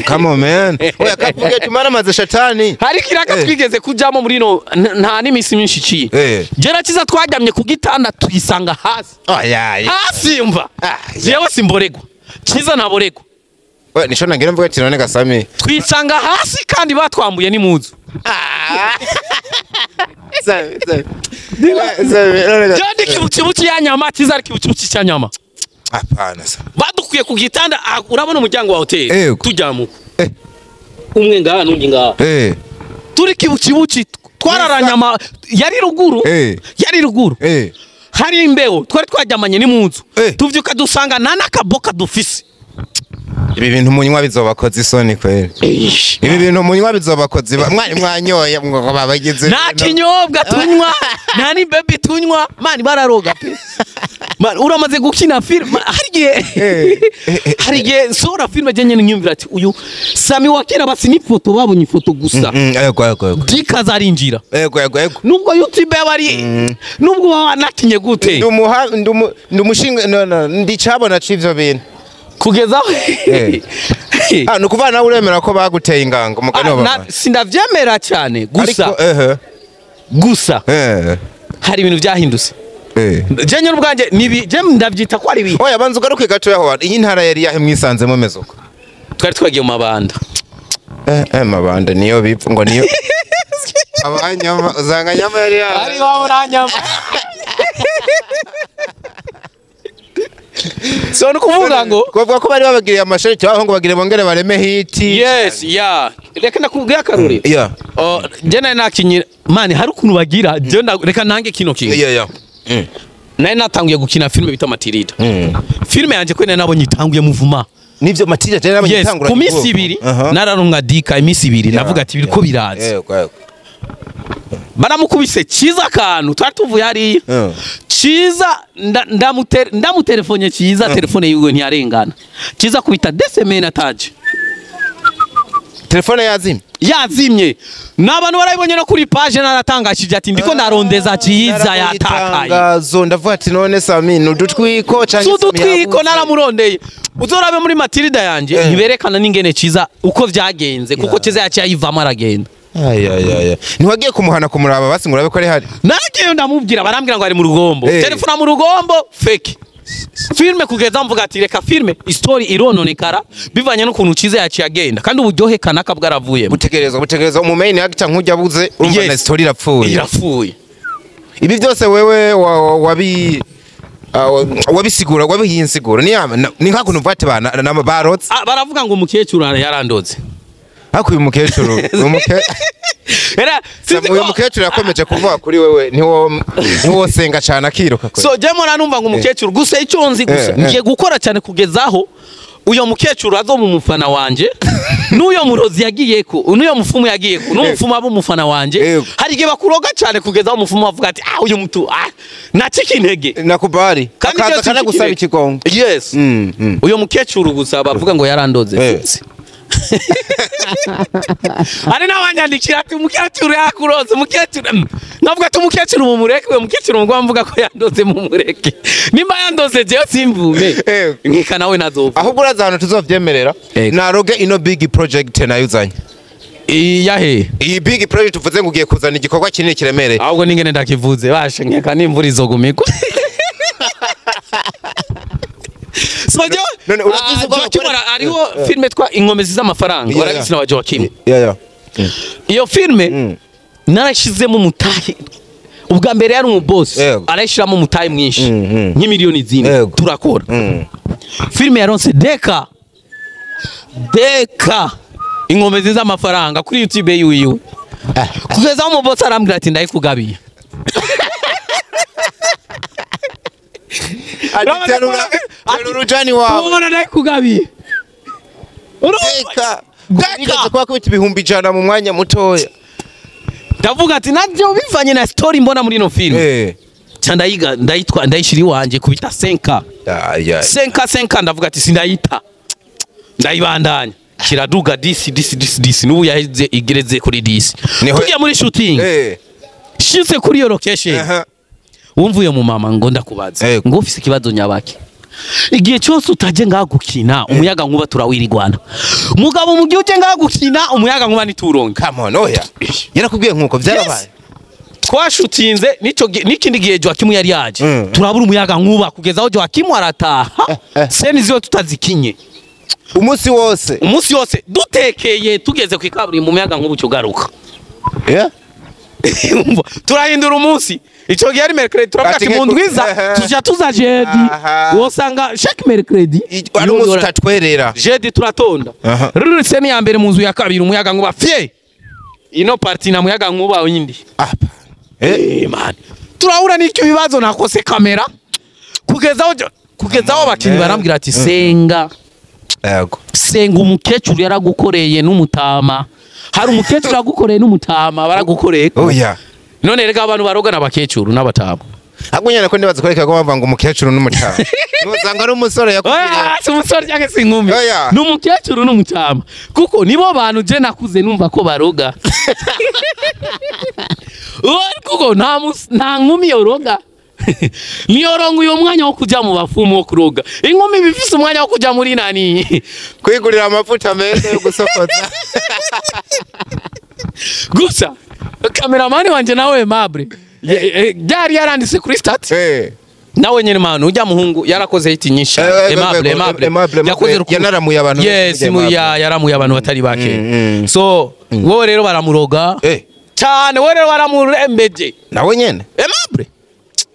Come on man. Oya kavuge tumara maze shatani. Hari kiraka twigeze kujamo muri no nta n'imisi myinshi iciye. Je naciza twajyamye ku gitanda twisanga hasi. Oya. Hasi umva. Jewe simboregwa. Ciza naboregwa. Oya nisho nangira mvuga ati none gasami. Twisanga hasi kandi batwambuye n'imuzu. Sami. Jadi kibukibuki ya nyama ciza ari kibukibuki cya nyama. Apana sa. Badukuye ku gitanda urabona umuryango wa hotel tujyamuko. Umwe ngaha nundi ngaha. Turi kibukibuki twararanyama yari ruguru. Yari ruguru. Hari imbeho twari twajyamanye n'imunzu. Tuvyuka dusanga nta nakaboka dufise. Ibi bintu munywa bizobakoze isoni kweri. Ibi bintu munywa bizobakoze mwari mwanyoye ngo babagize. Nta kinyobwa tunywa, nta ni baby tunywa, mani bararoga pe. Man uramaze gukina film hari igihe sora film je nyene nyumvira ati uyu Sami wakera basi ni foto babonye ifoto gusa. Yego. Dikaza arinjira. Yego. Nubwo YouTube yabari nubwo wanakinye gute. Ndumushinga no ndicabona civyo bintu. Kugeza nukuva nawe uremera ko baguteye ingango mugani wa mama. Sindavyemera cyane gusa. Gusa. Hari ibintu byahindutse. Je nyine ubwanje nibi je ndavyita ko ari bi. Oya banza ugaruke gato yaho iyi ntara yari yahe mwisanzemo mezuko. Twari twagiye mu mabanda. Mabanda niyo bipfu ngo niyo. Abanyama uzanga nyama yari yahe. Ari wa uranyama. So nukuvuga ngo Kuvuga ko bari babagiriye amashariti aho ngo bagire bongere bareme hit. Yes, yeah, reka nakubwira akarorero. Oh, je nari nakinye man, hari ukuntu bagira je reka nange kino kintu. Nari natanguye gukina filime bita Matilda. Filime yanje ko nari nabonye itanguye muvuma. Nivyo Matilda je nabonye itangura. Ku minsi ibiri nararonka dika iminsi ibiri navuga ati biriko biraza. Yego. Baramukubise Ciza akantu twari tuvuye hariya. Ciza ndamutelefone Ciza telefone yiwe ntiyarengana. Ciza kubita desemene ataje. Telefone yazimye. Yazimye. N'abantu barayibonye no kuri page naratangashije ati ndiko ndarondeza Ciza yatakaye. Itangazo ndavuga ati none Sami nudutwiko canke Sami udutwiko naramurondeye. Uzorabe muri Matilda yanje ntiberekana n'ingene Ciza uko vyagenze kuko Ciza yaciye ayivamo aragenda. Ay. Ntiwagiye kumuhana kumuraba basi ngurabe ko ari hari. Nagiye ndamubwira barambwira ngo ari mu rugombo. Telefona mu rugombo fake. Filme kugeza mvuga ati reka filme story irononekara bivanye n'ukuntu Ciza yaciye agenda kandi uburyohe kanaka bwaravuyemo. Butegereza umu main actor nkujya buze urumva na story irapfuye. Irapfuye. Ibi byose wewe wabisigura wabiyinsigura ni nka kuntu mvate bana barotse. Baravuga ngo umukecuru yarandoze. Hakuye umukecuru Era uyu mukecuru yakomeje kuvuga kuri wewe niwo senga cyane akiruka. So je mora numva ngo umukecuru gusa icyo nzi gusa ngiye gukora cyane kugezaho uyo mukecuru azo mu mufana wanje n'uyo murozi yagiyeko n'uyo mufumu yagiyeko n'umufumu abo mufana wanje hari igihe bakuroga cyane kugezaho umufumu avuga ati uyu mutu nacika intege nakubari akaza kanagusaba ikigongo. Yes. Uyo mukecuru gusa bavuga ngo yarandoze. Ari nabanyandikira ati umukecuru yakuroze umukecuru navuga ati umukecuru mumureke uyo mukecuru ngo mvuga ko yandoze mumureke nimba yandoze je simvume nkika nawe nazopfa. Ahubwo uraza hano tuzovyemerera naroge ino big project nayo uzanye iyahe iyi big project uvuze ngo ugiye kuzana igikorwa kinini kiremereye ahubwo ningene ndakivuze bashe nkeka nimvura izogumigwa. So none uravuze ko Joakim ariho filme twa Inkomezi z'amafaranga waragitsina wa Joakim. Iyo filme narashizemo umutahi ubwa mbere yari umuboss arashiramo umutahi mwinshi nk'imiliyoni zine turakora. Filme yaronse deka Inkomezi z'amafaranga kuri YouTube yiwe. Kugeza umuboss arambwira ati ndayikugabiye. Urujani wawe ubona ndayikugabiye. Deka deka kwa kubita 100,000 mu mwanya mutoya. Ndavuga ati navyo bivanye na story mbona muri no film. Cha ndayiga ndayitwa ndayishiri wanje kubita 5K. 5K ndavuga ati sindayita. Ndayibandanya. Kiraduga disi nubu yaheze igereze kuri disi. Tugiye muri shooting. Shitse kuri yo location. Wumvuye mu mama ngo ndakubaza ngo ufise ikibazo nyabaki. Igihe cyose utaje ngaha gukina umuyaga nkuba turawirigwana. Mugabo mu gihe uje ngaha gukina umuyaga nkuba nituronka. Come on oya. Yarakubwiye nkuko byarabaye. Twashutinze nico nikindi gihe Joakim yari yaje. Turabura umuyaga nkuba kugeza aho Joakim arataha. Seni ziyo tutazikinye. Umunsi wose. Umunsi wose dutekeye tugeze ku ikaburimbo umuyaga nkuba ucugaruka. Turahindura umunsi. Ico gihe ari mercredi turavuga ati mu ndwiza tuja tuza jeudi wosanga chaque mercredi ari umunsi utatwerera jeudi turatonda rero seni ya mbere mu nzu ya kabiri umuyaga nkuba fye ino party na muyaga nkuba yindi man turahura n'icyo bibazo nakose kamera kugezaho abakinyi barambwira ati senga yego senga umukecuru yaragukoreye n'umutama hari umukecuru yagukoreye n'umutama baragukoreye oya. None rega abantu baroga nabakecuru n'abatama. Ahubwo nyene ko ndibaza koreka ko bavanga umukecuru n'umutama. Nuzanga ari umusore yakubwiye. Oya, si umusore cyangwa se inkumi. N'umukecuru n'umutama. Kuko nibo bantu je nakuze numva ko baroga. Kuko nta nkumi yoroga. Niyoronga uyo mwanya wo kuja mu bafumu wo kuroga. Inkumi bifise umwanya wo kuja muri nani? Kwigurira amavuta meza yo gusokoza. Gusa kameramani wanje nawe Aimable byari yaranditse kuri stat nawe nyene manu ujya muhungu yarakoze hit nyinshi Aimable yakoze yanaramuye abantu. Yes, yaramuye abantu batari bake. So wowe rero baramuroga cyane wowe rero baramurembeje nawe nyene Aimable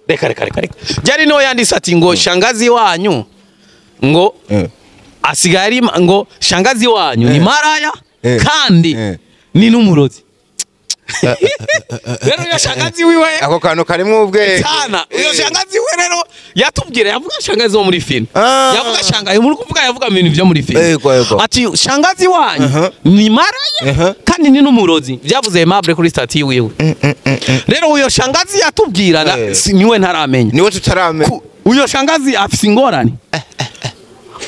reka byari no yanditse ati ngo shangazi wanyu Ngo asigaye ari ngo shangazi wanyu ni maraya kandi ni n'umurozi. Rero iyo shangazi wiwe, Ako kantu karimwo ubwenge. Sana iyo shangazi we rero yatubwira, yavuga shangazi wo muri film, yavuga shangazi muri kuvuga, yavuga ibintu byo muri film, Yego, yego. ati shangazi wanyu ni maraya kandi ni n'umurozi. Byavuze Aimable kuri statut wiwe. Rero uyo shangazi yatubwira niwe ntaramenya. Niwe tutaramenya. Uyo shangazi afise ingorane,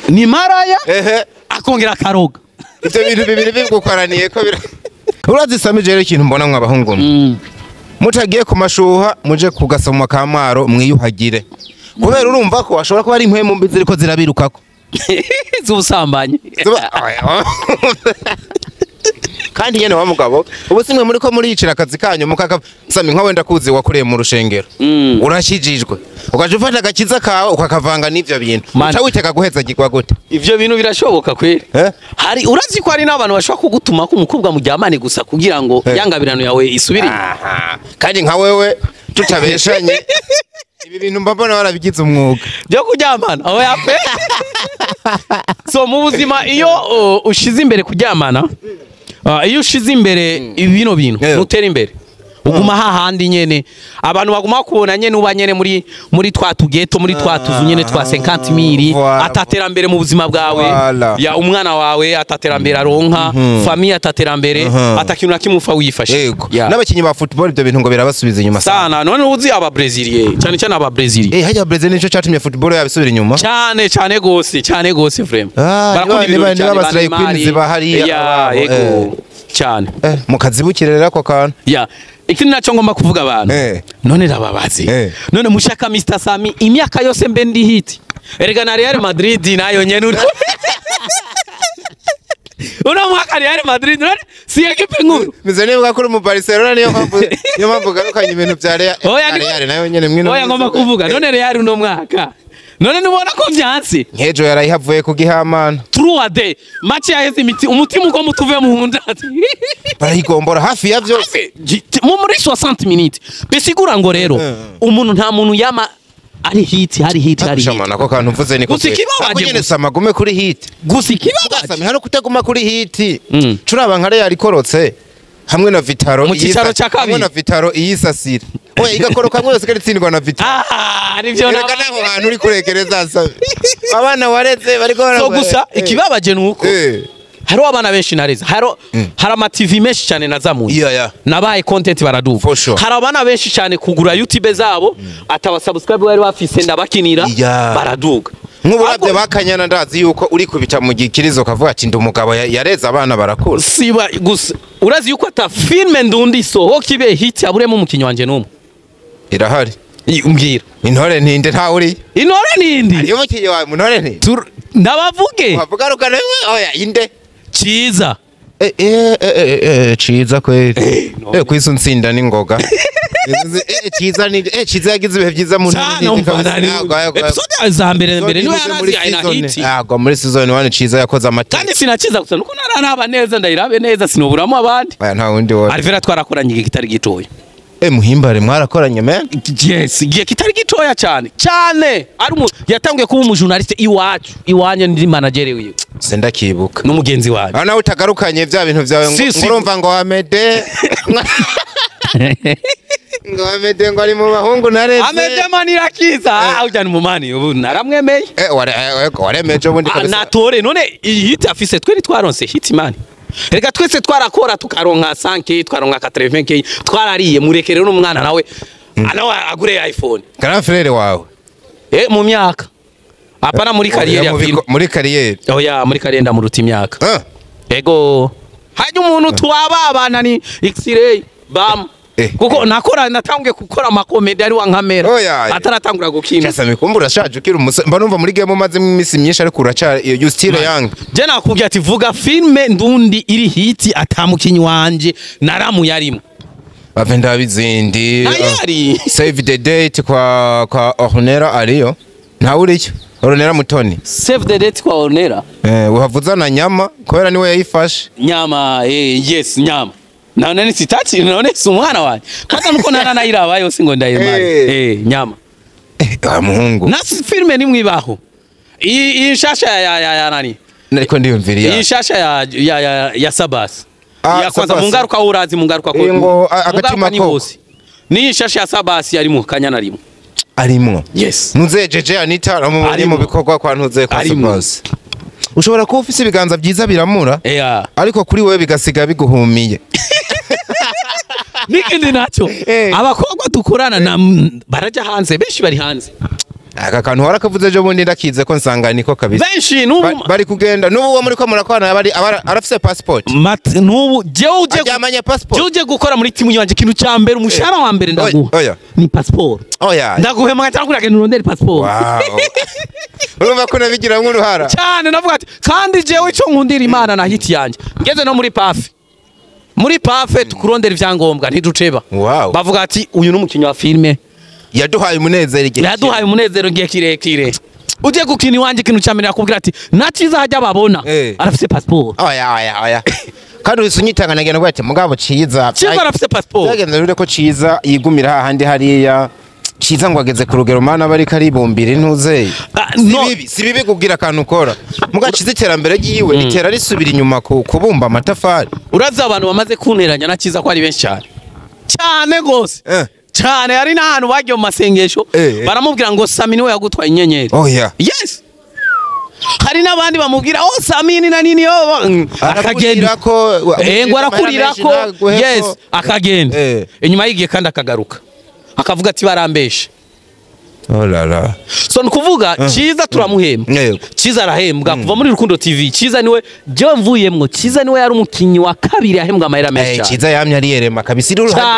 ni maraya, akongera akaroga. Ivyo bintu bibiri bigukoraniye ko bira. Urazi Sami, rero ikintu mbona mwa bahungu mwe, mutagiye ku mashuha, muje ku gasomwa ka Mwaro mwiyuhagire, kubera urumva ko ashobora kuba ari impwemu mbi ziriko zirabirukako z'ubusambanyi. Kandi nyene wa mugabo, ubu simwe muri ko muriyicira akazi kanyu mukaka. Sami, nka wenda kuzi wakoreye mu rushengero, urashijijwe, ukaja ufata agakiza kawe ukakavanga n'ivyo bintu, Man. uca witega guhezagirwa gute? Ivyo bintu birashoboka kweri. Eh? Hari, urazi ko hari n'abantu bashobora kugutuma ko umukobwa muryamane gusa kugira ngo yangabirano yawe isubire inyuma. Aha. Kandi nka wewe, tutabeshanye, ibi bintu mba mbona warabigize umwuga. Byo kuryamana aho yape. So mu buzima iyo ushize imbere kuryamana, iyo ushize imbere bino bintu, ntutera imbere, uguma hahandi nyene. Abantu baguma kubona nyene uba nyene muri twa tugeto, muri twa tuzu nyene twa 50 mille. Ataterambere mu buzima bwawe, ya umwana wawe ataterambere aronka, famille ataterambere, atakintu na kimwe upfa wifashe. Yego. N'abakinyi ba football ibyo bintu ngo birabasubiza inyuma. Sana. None uzi aba Brésilien, cyane cyane aba Brésilien. Hajya Brazil nico catumye football yabisubira inyuma. Cyane cyane gose, cyane gose vraiment. Barakunda ibirori niba cyane, niba ba Slay Neymar. Queen ziba hariya Ya, ababo, yego, cyane. Mukazibukire rero ako kantu. Ya, ikindi nacyo ngomba kuvuga, abantu, none ndababaze, none mushaka Mr Sami imyaka yose mbe ndi hit? Erega na Real Madrid nayo nyene uno mwaka, Real Madrid none si ekipe nkuru? Mize nibuka kuri mu Barcelona, niyo mpamvu garukanye ibintu bya Real. Oya, Real nayo nyene mwino. Oya, ngomba kuvuga none Real uno mwaka, none nubona ko vyanse? Nkejo yarayihavuye ku gihamana. 3D match yaheze, imiti umutima ugomba utuve mu nda. Barayigombora hafi ya vyose. Muri 60 minutes. Bisigura ngo rero umuntu, nta muntu yama ari hit, hari hit, hari hit. Shamana, ako kantu mvuze niko. Gusa ikibabaje Ako nyene gusa. Sama gume kuri hit. Gusa ikibabaje Sami, hano kutaguma kuri hit. Curaba nka Real ikorotse hamwe na Vitaro Mu cicaro ca kabiri. Hamwe na Vitaro iyisasira. Oya, igakoroka hamwe yose itsindwa na Vitaro. Ah, nivyo. Erega naho hantu uri kurekereza, Sami. Abana wareze bariko So gusa ikibabaje nuko hariho abana benshi nareze, hari ama TV menshi cyane nazamuye, nabaye content baraduva. For sure. Hari abana benshi cyane kugura YouTube zabo ataba subscribe bari bafise, ndabakinira, baraduga. Nk'uburabyo bakanyana, ndazi yuko uri kubita mu gikirizo ukavuga ati ndi umugabo yareze abana barakura. Siba gusa, urazi yuko ata filme ndundi isohoka ibe hit aburemo umukinyi wanje n'umwe? Irahari. Mbwira. Intore ntinde ntawe uri. Intore nindi. Iyo umukinyi wawe mu ntore ntinde. Ndabavuge. Wavuga rugana, oya, inde? Ciza. Ciza kweli. Kwisi unsinda n'ingoga. Ciza ni ciza yagize ibihe byiza mu Cyane. ntore Umva kabisa. nari episode za mbere mbere niwe Muri yarazi ayina season hit. Yego, muri season 1 ciza yakoze amateka. Kandi sinaciza gusa, nuko nararaba neza, ndayirabe neza, sinoburamo abandi. Oya, nta wundi wose. Alvera twarakoranye igihe kitari gitoya. Muhimbare mwarakoranye, man. Yes, igihe kitari gitoya cyane cyane. Ari yatanguye kuba umujournaliste iwacu, iwanje, ndi manager wiwe. Sindakibuka. N'umugenzi wanjye. Aho nawe utagarukanye bya bintu byawe ngo Si, si. ngo urumva ngo Amede, ngo Amede ngo ari mu bahungu nareze. Amede Manirakiza, ah, ujya ni mumani ubu naramwemeye. Waremeje ubundi Ah, kabisa. Natore none iyi hit afise, twe ntitwaronse hit, man. Reka twese twarakora tukaronka 5K, twaronka 80K, twarariye. Mureke rero n'umwana nawe nawe agure iPhone. Grand frère wawe? Mu myaka, apana muri carrière ya Mu film. muri carrière. Oya, muri carrière ndamuruta imyaka. Ego, hajya umuntu twababana ni X-ray bam, kuko nakora, natanguye gukora amakomedi ari wa nkamera Oya. ataratangura gukina. Cyasa mikumbu, urashaje ukiri umusore. Mba numva muri game umaze iminsi myinshi, ariko uracari, you still young. Je nakubwiye ati vuga filme ndundi iri hit atamukinyi wanje naramuye arimo. Bave ndabizindi. Ntayari. Save the date kwa Ornella ariyo. Ntawe uriyo. Ornella Mutoni. Save the date kwa Ornella. Uhavuza na nyama kubera niwe yayifashe. Nyama, yes, nyama none ni sitati, none si umwana wanje kwanza nuko naranayiraba yose ngo ndayimare. Nyama. Wa muhungu. Na filme nimwe ibaho. Iyi nshasha ya nani? Nariko ndiyumviriya. Iyi nshasha ya Sabas. Ya kwanza mungaruka urazi mungaruka ko. Ngo agatima ko. Ni nshasha ya Sabas yari mu kanyana rimwe. Arimwo. Yes. Ntuzejeje Anita ramubonye mu bikorwa kwa ntuze kwa Sabas. Ushobora kuba ufise ibiganza byiza biramura. Ariko kuri wewe bigasiga biguhumiye. Nikindi nacho. Abakobwa dukorana na baraja hanze, benshi bari hanze. Aka kantu warakavuze ejo bundi ndakize ko nsanga niko kabisa. Benshi nubu bari kugenda nubu uwo muri ko murakwana bari arafise passport. Nubu jewe uje ajamanye passport. Jewe uje gukora muri timu yanje kintu ca mbere umushahara wa mbere ndaguha. Ni passport. Oya. Ndaguhema cyangwa kuragenda urondera passport. Wow. Urumva ko nabigira nk'uruhara. Cyane navuga ati kandi jewe ico nkundira Imana na hiti yanje. Ngeze no muri pafe. Muri pafe tukurondera ivyangombwa ntiduceba. Wow. Bavuga ati uyu n'umukinyi wa filme. Yaduhaye umunezero igihe. Yaduhaye umunezero igihe kirekire. Uje gukina iwanje ikintu ca mbere akubwira ati naciza hajya babona. Arafise passport. Oya oya. Kandi usunyitanga nagenda ati mugabo ciza. Ciza arafise passport. Cyagenda rure ko ciza yigumira hahandi hariya. Ciza ngo ageze ku rugero mana bari karibumbira intuze. Si bibi kugira akantu ukora. Muga ciza iterambere ryiwe ritera risubira inyuma kubumba amatafari. Uraza abantu bamaze kunteranya na ciza ko ari benshi cyane. Cyane gose. Cyane ari n'ahantu bagiye mu masengesho baramubwira ngo Sami niwe yagutwaye inyenyeri. Oh yeah. Yes. Hari n'abandi bamubwira oh Sami ni na nini yo akagenda ko ngo arakurira ko yes akagenda. Inyuma yigiye kandi akagaruka. Akavuga ati barambeshe. Oh la la. So nkuvuga Ciza turamuhemba. Ciza arahembwa kuva muri Rukundo TV. Ciza niwe je mvuyemwo. Ciza niwe yari umukinyi wa kabiri ahembwa amahera menshi. Ciza yamye ari yerema kabisa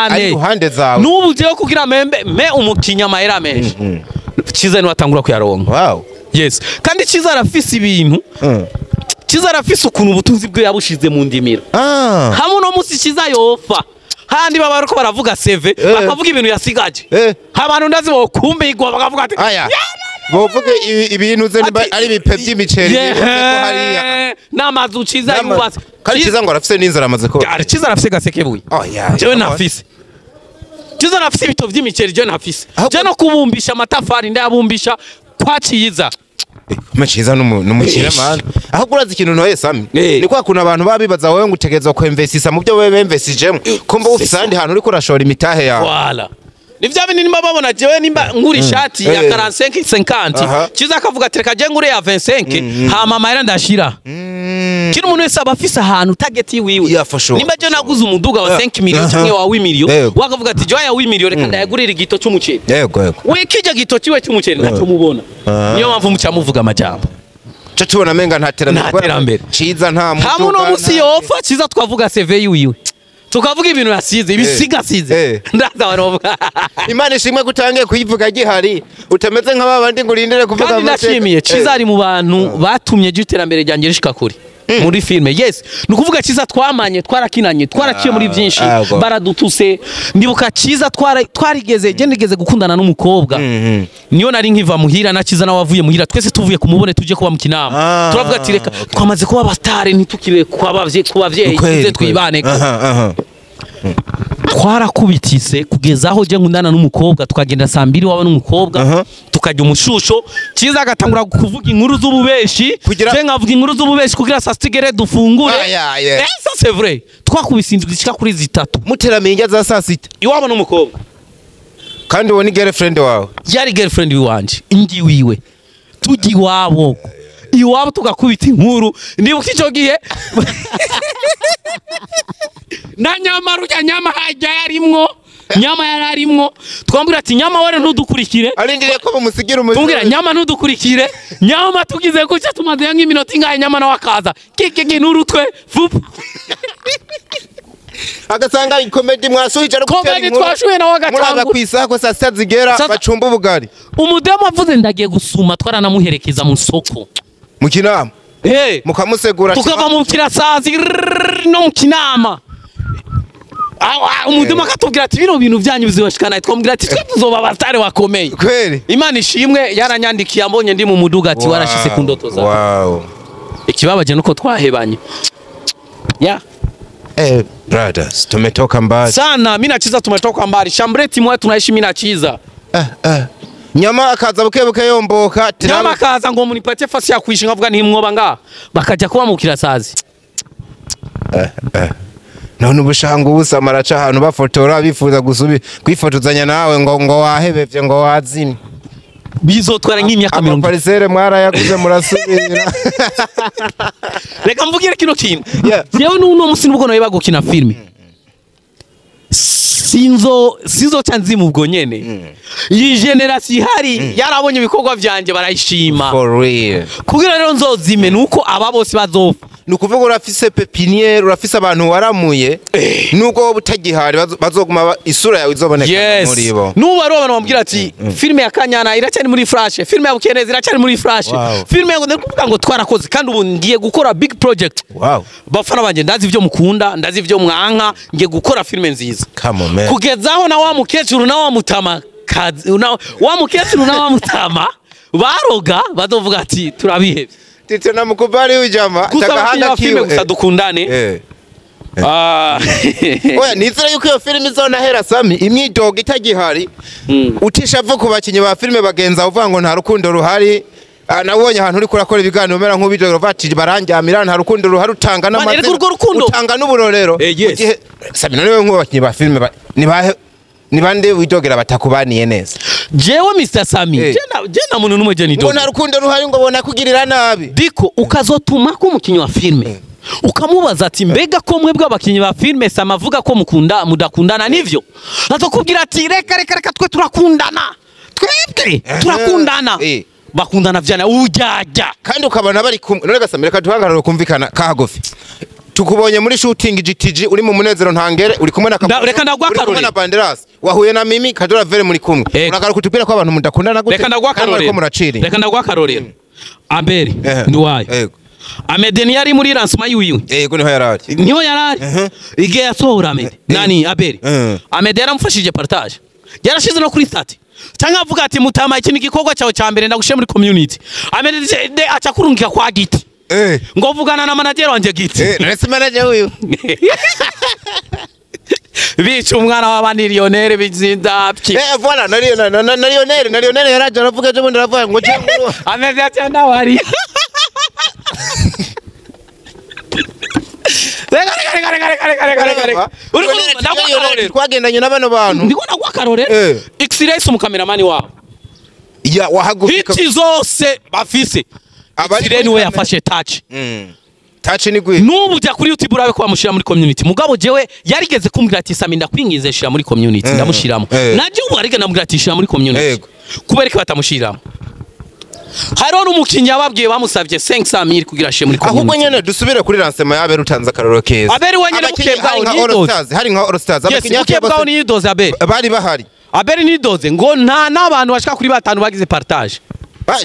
ari ruhande zawe. Nubu je kugira membe me umukinyi amahera menshi. Ciza niwe atangura kuyaronka. Wow. Yes. Kandi Ciza arafise ibintu. Ciza arafise ukuntu ubutunzi bwe yabushize mu ndimiro. Hamwe no musi Ciza yofa. Handi baba bariko baravuga CV bakavuga ibintu yasigaje. Abantu ndazi bo kumbigwa bakavuga ati aya bovuge ibintu ze ari bipe by'imiceri hariya namazu Ciza yubatse. Kandi Ciza ngo arafise n'inzara amaze ko. Ciza arafise gasekebuye. Oya. Jewe nafise. Ciza arafise ibito vy'imiceri jewe nafise. Je no kubumbisha amatafari ndayabumbisha kwa Ciza. Machiza n'umukire man. Aho kuraza ikintu noye Sami. Ni kwa kuntu abantu babibaza wowe ngo utegerezwa kwemvesisa mu byo wewe bemvesijemo. Kumba ufise ahandi hantu uriko urashora imitahe yawe. Voilà. Ni vya bintu nimba babona jewe nimba ngura ishati ya 45 50. Ciza akavuga ati reka je ngure ya 25 hama amahera ndashira. Kino umuntu wese aba afise ahantu target wiwe. Nimba je naguze umuduga wa 5 million canke wa 8 million wakavuga ati je ya 8 million reka ndayagurira igito cy'umuceri. Yego yego. We kije gito ciwe cy'umuceri ntacyo mubona. Niyo mpamvu muca muvuga amajambo. Cyo tubona menga nta terambere. Ciza nta muduga. Hamwe no musi yofa Ciza twavuga CV wiwe. Tukavuga ibintu yasize ibisiga size ndaza barovuga. Imana ishimwe gutangiye kuyivuga gihari utameze nka babandi ngo urindire kuvuga. Kandi ndashimiye Ciza ari mu bantu batumye iterambere ryanjye rishika kure muri filme. Yes, nukuvuga Ciza twamanye twarakinanye twaraciye muri byinshi baradutuse. Ndibuka Ciza twarigeze je nigeze gukundana n'umukobwa niyo nari nkiva muhira na Ciza nawe avuye muhira twese tuvuye kumubone tuje kuba mu kinama. Turavuga ati reka twamaze kuba abastare ntitukire kubavyeyi tuze twibane. Twarakubitise kugeza aho je nkundana n'umukobwa tukagenda saa mbiri waba n'umukobwa tukajya umushusho. Ciza agatangura kuvuga inkuru z'ububeshi je nkavuga inkuru z'ububeshi kugira saa sigere dufungure. Ça c'est vrai. Twakubise indwi zishika kuri zitatu muteramenye za saa sita iwabo n'umukobwa. Kandi uwo ni girlfriend wawe? Yari girlfriend wiwanje indi wiwe tuji iwabo iwabo tugakubita inkuru. Ndibuka ico gihe na nyama rujya nyama hajya yarimwo nyama yararimwo twambwira ati nyama ware ntudukurikire arindiriye ko bamusigira umuzi. Tumbwira nyama ntudukurikire nyama tugize guca tumaze nk'iminota ingahe nyama nawe akaza kikiki n'urutwe vup agasanga comedy mwasuhije ari gutera inkuru twashuye nawe agatanga muraza kwisaha ko saa sita zigera bacumba ubugari. Umudemo avuze ndagiye gusuma twaranamuherekeza mu soko mu kinama mukamusegura tukava mu kirasazi no mu kinama. Umudemo akatubwira ati bino bintu byanyu bizibashikana. Twamubwira ati twe tuzoba abatare wakomeye kweli. Imana ishimwe yaranyandikiye ambonye ndi mu muduga ati warashise ku ndoto zawe. Wow. Ikibabaje nuko twahebanye. Yeah. Brothers, tumetoka mbali sana. Mimi na Chiza tumetoka mbali. Shambreti mwa tunaishi mimi na Chiza. Nyama akaza buke buke yomboka. Nyama akaza ngo munipatie fasi ya kuishi, nkavuga nti mwoba ngaha, bakajya kuba mu kirasazi. None ubushanga ubusa maraca ahantu bafotora bifuza gusubi kwifotozanya nawe ngo wahebevye ngo wazimye. Bizotwara nk'imyaka 20. Amaparisere mwarayaguze murasubira. Reka mvugire kino kintu. Jewe n'uno musi nubwo nawe bagukina filme. Sinzo canzimu ubwo nyene. Iyi generation ihari yarabonye ibikorwa vyanje barayishima. For real. Kugira rero nzozime nuko aba bose bazopfa. Nukuvuga urafise pépinière, urafise abantu waramuye, nubwo wowe utagihari bazoguma isura yawe izoboneka muri bo. Nubu ari abantu bambwira ati filme ya Kanyana iracyari muri flash, filme ya Bukeneza iracyari muri flash. Filme ngo ndikuvuga ngo twarakoze kandi ubu ngiye gukora big project. Wow. Bafana banje ndazi ivyo mukunda, ndazi ivyo mwanka, ngiye gukora filme nziza. Come on man. Kugezaho na wa mukecuru na wa mutama, wa mukecuru na wa mutama baroga bazovuga ati turabihevye. Tito na mukubali ujama takahanda kiwe gusa dukundane. Oya nizera yuko iyo filime izona hera Sami imyidogo itagihari. Utisha ku bakinyi ba filime bagenza uvuga ngo nta rukundo ruhari. Nabonye ahantu uri kurakora ibiganiro mera nk'ubidogo bati baranjamira nta rukundo ruhari utanga n'amazina utanga n'uburorero. Sami none wewe nk'abakinyi ba filime ni bande widogera batakubaniye neza? Jewe Mr Sami je na muntu numwe je ni dogo. Ngo nta rukundo ruhari ngo bona kugirira nabi. Diko ukazotuma ko umukinyi wa filme ukamubaza ati mbega ko mwebwe abakinyi ba filme Sami avuga ko mukunda mudakundana nivyo? Azokubwira ati reka reka reka twe turakundana. Twebwe turakundana. Bakundana vyana ujajya. Kandi ukabana bari kumwe. None Sami reka duhagarare kumvikana kahagofi. Tukubonye muri shooting GTG uri mu munezero ntangere uri kumwe na reka ndagwa akarorero na Banderas wahuye na Mimi Kadora Vere muri kumwe uragaruka utubwira ko abantu mudakundana gute? Reka ndagwa akarorero, reka ndagwa akarorero. Abeli Nduwayo Amede yari muri lancement yiwiwe. Yego niho yarari. Niho yarari. Igihe yasohora Amede nani Abeli Amede yaramufashije partage yarashize no kuri stati cyangwa avuga ati mutama iki ni gikorwa cyawe cya mbere ndagushe muri community. Amede aca kurungika kwa giti. Ngo vugana na manager wanje giti. Nese manager uyu. Bica umwana w'abaniliyonere bizinda. Voilà, na Lionel yaraje aravuga je bundi aravuga ngo je Ameze ati ndawari. Reka. Uri twagendanye n'abano bantu. Ndiko nagwa karorero. X-ray umukameramani wabo. Ya wahaguruka. Hiti zose bafise. Abari niwe yafashe touch. Touch ni gwe. Nubu jya kuri YouTube urabe ko bamushira muri community. Mugabo jewe yarigeze kumbwira ati Sami ndakwingize shira muri community ndamushiramo. Naje ubu arige ndamubwira ati shira muri community. Kubereka batamushiramo. Hariho n'umukinyi yababwiye bamusavye 500,000 kugira ashire muri community. Ahubwo nyene dusubire kuri lancement ya Abeli utanze akarorero keza. Abeli wenyene bukeye bwaho ni All Stars, hari nka All Stars abakinyi bukeye ni Doze Abeli. Bari bahari. Abeli ni Doze ngo nta n'abantu bashika kuri batanu bagize partage.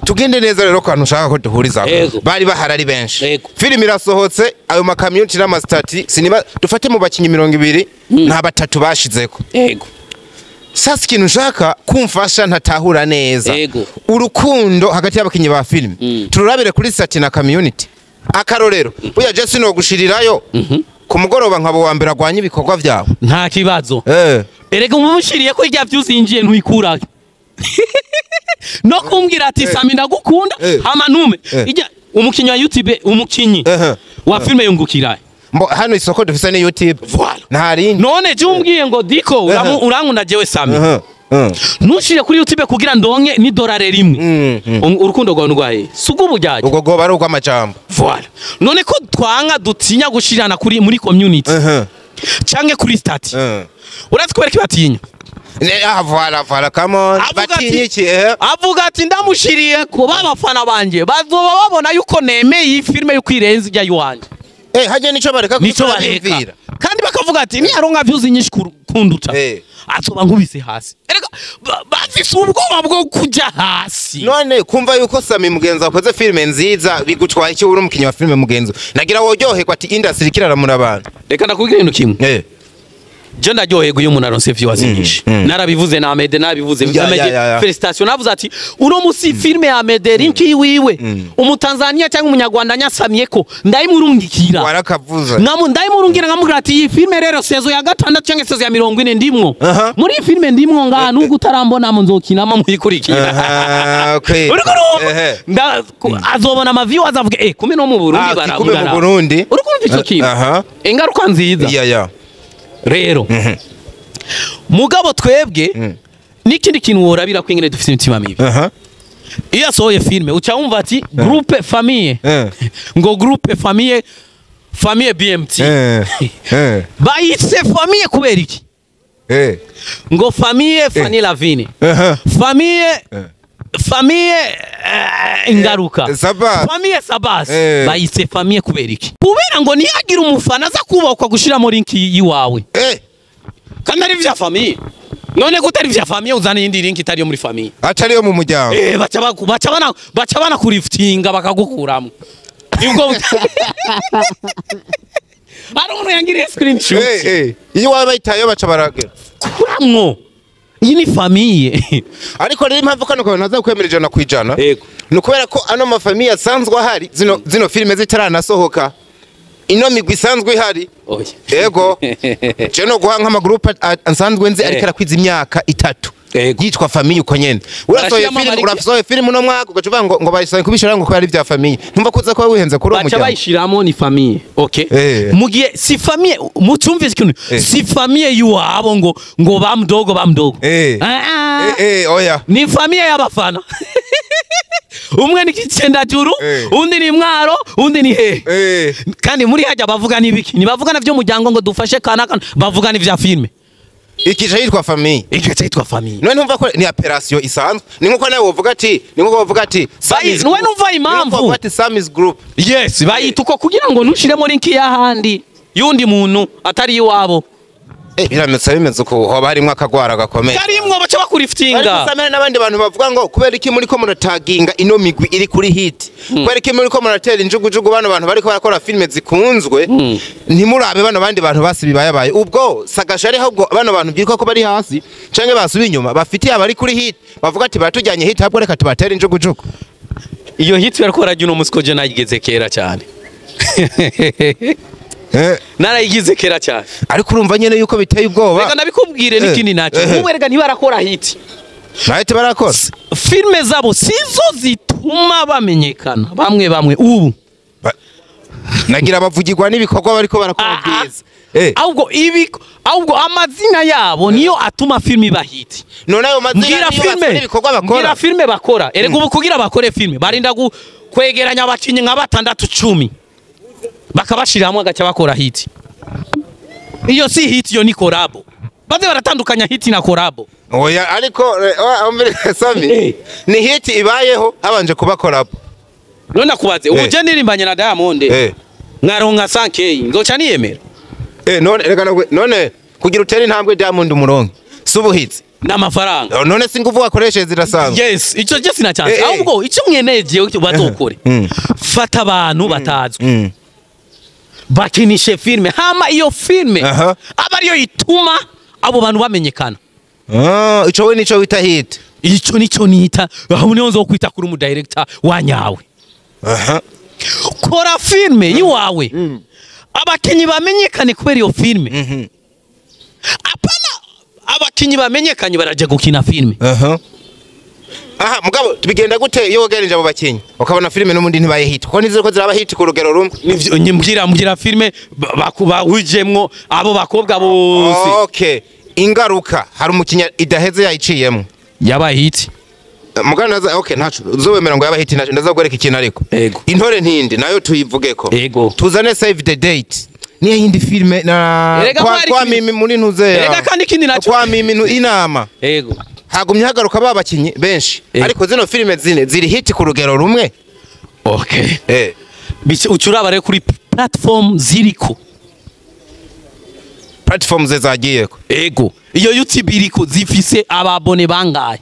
Tugende neza rero ko ushaka ko duhuriza bari bahari ari benshi. Filime irasohotse ayo makamyunti n'amastati siniba dufate mu bakinyi 20 nta batatu bashizeko. Yego. Sasa ikintu nshaka kumfasha ntatahura neza. Urukundo hagati y'abakinyi ba filime tururabire kuri stati na community. Akarorero buya je sino gushirirayo ku mugoroba nkabo wa mbere agwanye ibikorwa vyawe. Nta kibazo. Erega umushiriye ko irya vyuzinjiye ntwikura. No kumbwira ati Sami ndagukunda hama ntume ijya umukinyi wa YouTube umukinyi wa filme yungukira mbo hano isoko dufise ni YouTube. Voilà. Ntari none je umbwiye ngo Diko urankunda jewe Sami ntushire kuri YouTube kugira ndonke ni dolari rimwe urukundo rwawe ndwaye sugu bujyaje ubwo goba ari urw'amajambo. Voilà. None ko twanga dutinya gushirana kuri muri community canke kuri stati uratse kubereka batinya. Voilà, voilà, come on. Batinye iki? Avuga ati ndamushiriye ko babafana banje bazoba babona yuko nemeye iyi filme yuko irenze ijya yuwanje. Haje nico bareka kugira. Kandi bakavuga ati ni aronka views nyinshi kunduta. Azoba nkubise hasi. Erega bafise ubwoba bwo kuja hasi. None kumva yuko Sami Mugenzi akoze filme nziza bigutwaye iki uri umukinyi wa filme Mugenzi? Nagira woryoherwa ati industry kiraramura abantu. Reka ndakubwira ibintu kimwe. Je ndaryoherwa iyo umuntu aronse viewers nyinshi. Narabivuze na Amede, nabivuze. Amede, félicitations. Navuze ati uno musi filme ya Amede, link yiwiwe, umutanzania cyangwa umunyarwanda nyasamye ko ndayimurungikira. Warakavuze. Ndayimurungira, nkamubwira ati iyi filme rero, saison ya 6 cyangwa saison ya 40 ndimwo. Muri iyi filme ndimwo ngaha, nubwo utarambonamo, nzokinamo muyikurikira. Uriko urumva? Azobona ama viewers, avuge kume no mu Burundi. Ah, ati kume mu Burundi. Uri kumva ico kintu? Ingaruka nziza. Rero mugabo twebwe n'ikindi kintu worabira ko ingene dufite imitima mibi, iyo asohoye filme uca wumva ati groupe famille, ngo groupe famille, famille BMT. Bayise famille kubera iki? Ngo famille Fanny Lavine, famille, famille Ingaruka, Sabas. famille Sabas. Bayise famille kubera iki? Kubera ngo ntiyagire umufana aza kubakwa gushiramo link yiwawe kandi ari vya famille. None ko utari vya famille, uzana iyindi link itari yo muri famille? Atari yo mu muryango. Baca bana kuriftinga bakagukuramo. Nibwo hari umuntu yangiriye screenshot. Iyo waba bayitayeho baca baragera. Kuramwo, iyi ni famille. Ariko rero impamvu kano kantu ntaza kwemera 100%, ni ukubera ko ano ma famille asanzwe ahari zino filime zitaranasohoka, ino migwi isanzwe ihari. Oya. Ego, je no guha nk'ama groupe nsanzwe nzi, ariko arakwiza imyaka 3 yitwa famille uko nyene. Urasohoye Barashiramo filime, amarike. urasohoye filime uno mwaka, ugaca uvuga ngo bayisohoye kubishora ngo ko ari vya famille, ntumva kuza kuba wihenze kuri uwo Baca muryango. bayishiramo ni famille, okay. Mugihe si famille, mutumvise ikintu, si famille yiwabo ngo bamdogo bamdogo. Ah, ah. Oya. Ni famille y'abafana, umwe ni Kicendajuru, undi ni Mwaro, undi ni hehe. Kandi muri hajya bavuga n'ibiki? Ntibavuga navyo muryango ngo dufashe kana, bavuga n'ivya filme. Ikija yitwa famille. Igice cyitwa famille. None ntumva ko ni operation isanzwe? Ni nkuko nawe wovuga ati, ni nkuko wovuga ati Sammy's Niwe Group. numva Ni impamvu. nkuko wovuga ati Sammy's Group. Yes, bayita uko kugira ngo ntushiremo link y'ahandi y'undi muntu atari iwabo. Biramutse bimeze uko, hoba harimwo akagwara gakomeye. Karimwo, baca Ariko bakuriftinga. samere n'abandi bantu bavuga ngo kubera iki muri ko murataginga ino migwi iri kuri hit, kubera iki muri ko muratera injugujugu bano bantu bariko barakora filime zikunzwe, ntimurabe bano bandi bantu basi bibayabaye? Ubwo sagasha ari ahubwo bano bantu byitwa ko bari hasi canke basubiye inyuma bafitiye abari kuri hit, bavuga ati batujyanye hit, ahubwo reka tubatere injugujugu. Iyo hit bariko barajya uno musi, ko je nayigize kera cyane. Narayigize kera cyane. Ariko urumva nyene yuko biteye ubwoba. Reka ndabikubwire n'ikindi nacyo. Ubu erega ntibarakora hit. Nahite barakora. Filime zabo sizo zituma bamenyekana bamwe bamwe ubu. Nagira bavugirwa n'ibikorwa bariko barakora Ah, ah. byiza. Ahubwo ibi, ahubwo amazina yabo niyo atuma filime iba hit. None ayo mazina Mbwira niyo basa filime n'ibikorwa bakora. Mbwira filime bakora. Erega ubu kugira bakore filime barinda kwegeranya abakinyi nka batandatu, 10, bakabashira hamwe, agaca bakora hit. Iyo si hit, iyo ni collabo. Baze baratandukanya hit na collabo. Oya, ariko oya, Sami, ni hit ibayeho habanje kuba collab. None nakubaze, ubu je ndirimbanye na Diamond, nkaronka 5K, nzoca niyemera? None reka none kugira utere intambwe Diamond umuronke si ubuhitsi? N'amafaranga. None si ingufu wakoresheje zirasanzwe? Yes, icyo je sinacyanze. Ahubwo icyo mweneye jewe bazokore, fata abantu batazwi, bakinishe filime, hama iyo filime aba ariyo ituma abo bantu bamenyekana. Ah, ico we nico wita hit? Ico nico nita, aho niho nzokwita kuri umu director wa nyawe. Kora filime yiwawe, abakinyi bamenyekane kubera iyo filime. Apana abakinyi bamenyekanye baraja gukina filime. Aha mugabo tubigenda gute iyo wogereje abo bakinyi ukabona filime n'ubundi ntibaye hit, kuko nizere ko ziraba hit ku rugero rumwe? Nivyo, mbwira filime bahujemwo abo bakobwa bose. Okay, ingaruka hari umukinnyi idaheze yayiciyemo. Yabaye hit. Mugabo naza, okay, ntaco uzowemera ngo yaba hit, ntaco ndaza ikintu ariko. Intore ntindi nayo tuyivugeko. Tuzane Save the Date, niyo yindi filime na Erega kwa, mwari kwa mimi muri ntuzeya. Erega kandi ikindi naco. Kwa mimi inama hagumye hagaruka ba bakinyi benshi. Ariko zino filime zine ziri hit ku rugero rumwe. Okay. Bice ucuraba rero kuri platform ziriko. Platform ze zagiyeko. Ego, iyo YouTube iriko zifise aba abonnés bangahe?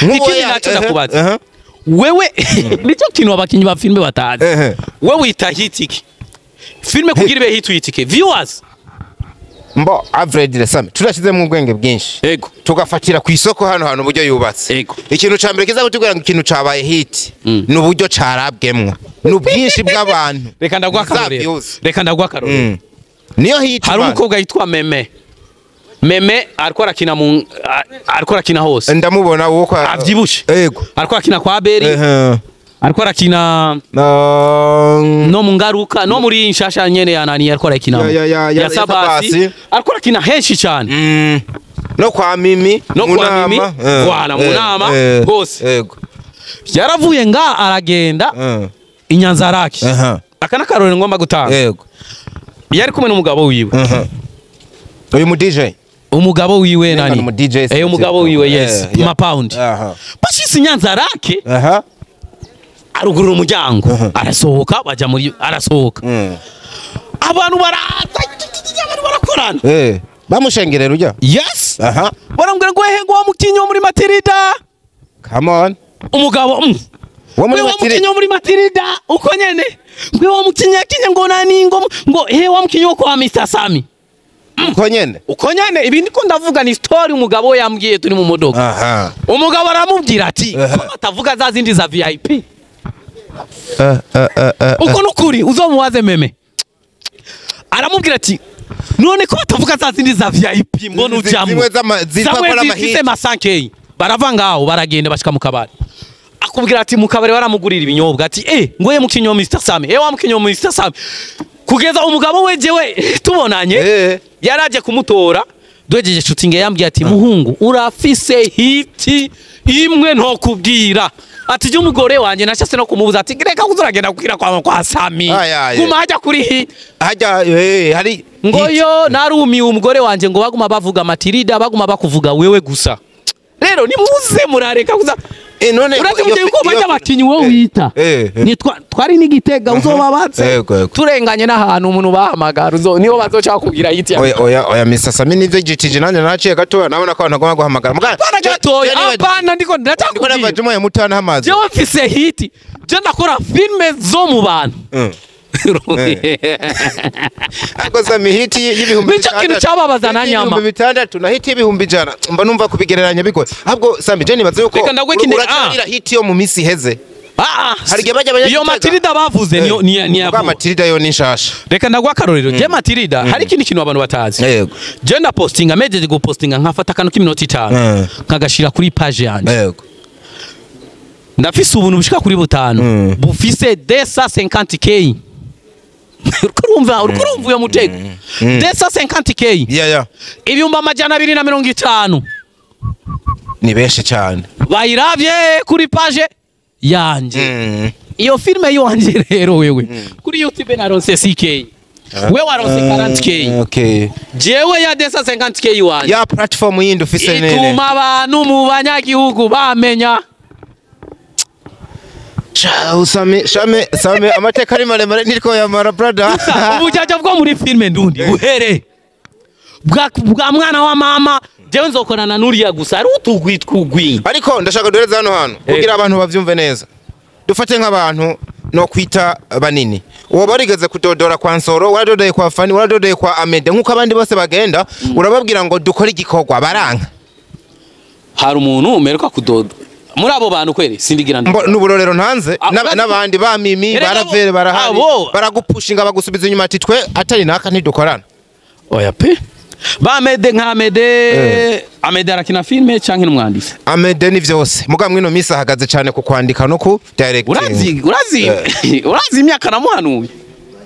Nk'ubu Ikindi naco ndakubaza. Wewe nicyo kintu abakinyi ba filime batazi. Wewe wita hit iki? Filime kugira ibe hit uyitike viewers? Mbo average resame turashizemo ubwenge bwinshi. Ego. Tugafatira ku isoko hano hantu uburyo yubatse. Ego. Ikintu ca mbere kiza kutubwira ngo ikintu cabaye hit ni uburyo carabwemwo, ni ubwinshi bw'abantu. Reka ndaguha akarorero. Reka ndaguha akarorero. Niyo hit. Hari umukobwa yitwa Meme. Meme ariko arakina mu ariko arakina hose. Ndamubona uwo kwa avyibushe. Ego. Ariko arakina kwa Beri. Ariko arakina no mu ngaruka no muri nshasha nyene ya nani ariko arakina ya Sabasi. Ariko arakina henshi cyane. No kwa Mimi, no kwa Mimi, wala mu nama hose. Ego. Yaravuye nga aragenda Inyanzaraki. Aka nakarorero ngomba gutanga. Ego. Yari kumwe n'umugabo wiwe. Uyu mu DJ. Umugabo wiwe nani? Mu DJ. Umugabo wiwe yes, ma pound. Bashitse Inyanzaraki. Arugurura umuryango arasohoka baja muri arasohoka. Abantu baraza abantu barakorana. Bamushengerera ujya. Yes. Barambwira ngo ehe ngo wa mukinyi wo muri Matilda. Come on. Umugabo wo muri Matilda, muri Matilda uko nyene. Ngwe wa mukinyi yakinye ngo nani ngo he wa mukinyi wo kwa Mr Sami. Uko nyene. Uko nyene ibi ndiko ndavuga ni story umugabo yambwiye turi mu modoka. Umugabo aramubwira ati ko batavuga za zindi za VIP. Uko nukuri uzomuwaze Meme. Aramubwira ati none ko batavuga za zindi za VIP mbona ujamwe zimwe zifise ma 5K. Barava ngaho baragenda bashika mu kabari. Akubwira ati mu kabari baramugurira ibinyobwa ati ngo ye mukinyo Mr Sami, wa mukinyo Mr Sami. Kugeza umugabo we jewe tubonanye yaraje kumutora duhejeje shooting yambwiye ati muhungu urafise hiti imwe ntokubwira. Ati je umugore wanje nashase no kumubuza ati reka kuzuragenda kukira kwa Sami. Guma hajya kuri hit. Hajya hari ngo yo narumiye umugore wanje ngo baguma bavuga Matilda baguma bakuvuga wewe gusa. Rero nimuze murareka kuza. None urazi ko bajya abakinyi wowe wita. Ni twari n'igitega uzobabatse. Turenganye n'ahantu umuntu bahamagara uzo niho bazoca kugira hit ya. Oya Mr Sami nivyo GTG nanje naciye gatoya nabona ko abantu bagomba guhamagara. Mugana gatoya apana ndiko ndatakubwira. Ndiko nava mutana hamaze. Jewe mfise hit. Je ndakora filme zo mu bantu. Ako Sami hit y'ibihumbi 600. Nico kintu cyababaza na nyama. Ibihumbi 6 na hit y'ibihumbi 100. Mba numva kubigereranya bigoye. Ahubwo Sami je nibaze yuko uracarira hit yo mu misi heze. Hari gihe bajya iyo Matilda bavuze niyo ni ya Matilda yo ni nshasha. Reka ndaguha akarorero. Je Matilda hari ikindi kintu abantu batazi. Je nda postinga mejeje go postinga nkafata kano k'iminota 5 nkagashira kuri page yanje. Yego. Ndafise ubuntu bushika kuri butanu bufise 250K. Urumva uyo mutego 250K. Yeah. 250,000. Ni benshi cyane. Bayiravye kuri page yanje. Iyo filme yanje rero wewe kuri YouTube naronse 6K. Wewe waronse 40K. Okay. Jewe ya 250K wanje. Ya platform yindi ufise nene. Ituma abantu mu banyagihugu bamenya. Sami Sami amateka ari maremare niriko yamara brother. Ubujaja bwo muri filme ndundi buhere bwa mwana wa mama jewe nzokorana nuriya gusa ari utugwi twugwi. Ariko ndashaka duhereza hano hantu kugira abantu bavyumve neza. Dufate nk'abantu no kwita banini. Uwo barigeze kudodora kwa Nsoro, waradodeye kwa Fani, waradodeye kwa Amede nkuko abandi bose bagenda urababwira ngo dukore igikorwa baranka. Hari umuntu umeruka kudoda muri abo bantu kweri sindigira n'uburorero ntanze n'abandi ba Mimi baravere barahari baragupushinga bagusubiza inyuma ati twe atari naka ntidukorana. Oya pe ba Amede nka Amede Amede arakina filme canke n'umwanditsi. Amede ni vyose muga mwino misi ahagaze cyane ku kwandika no ku directing. Urazi imyaka namuhanuye.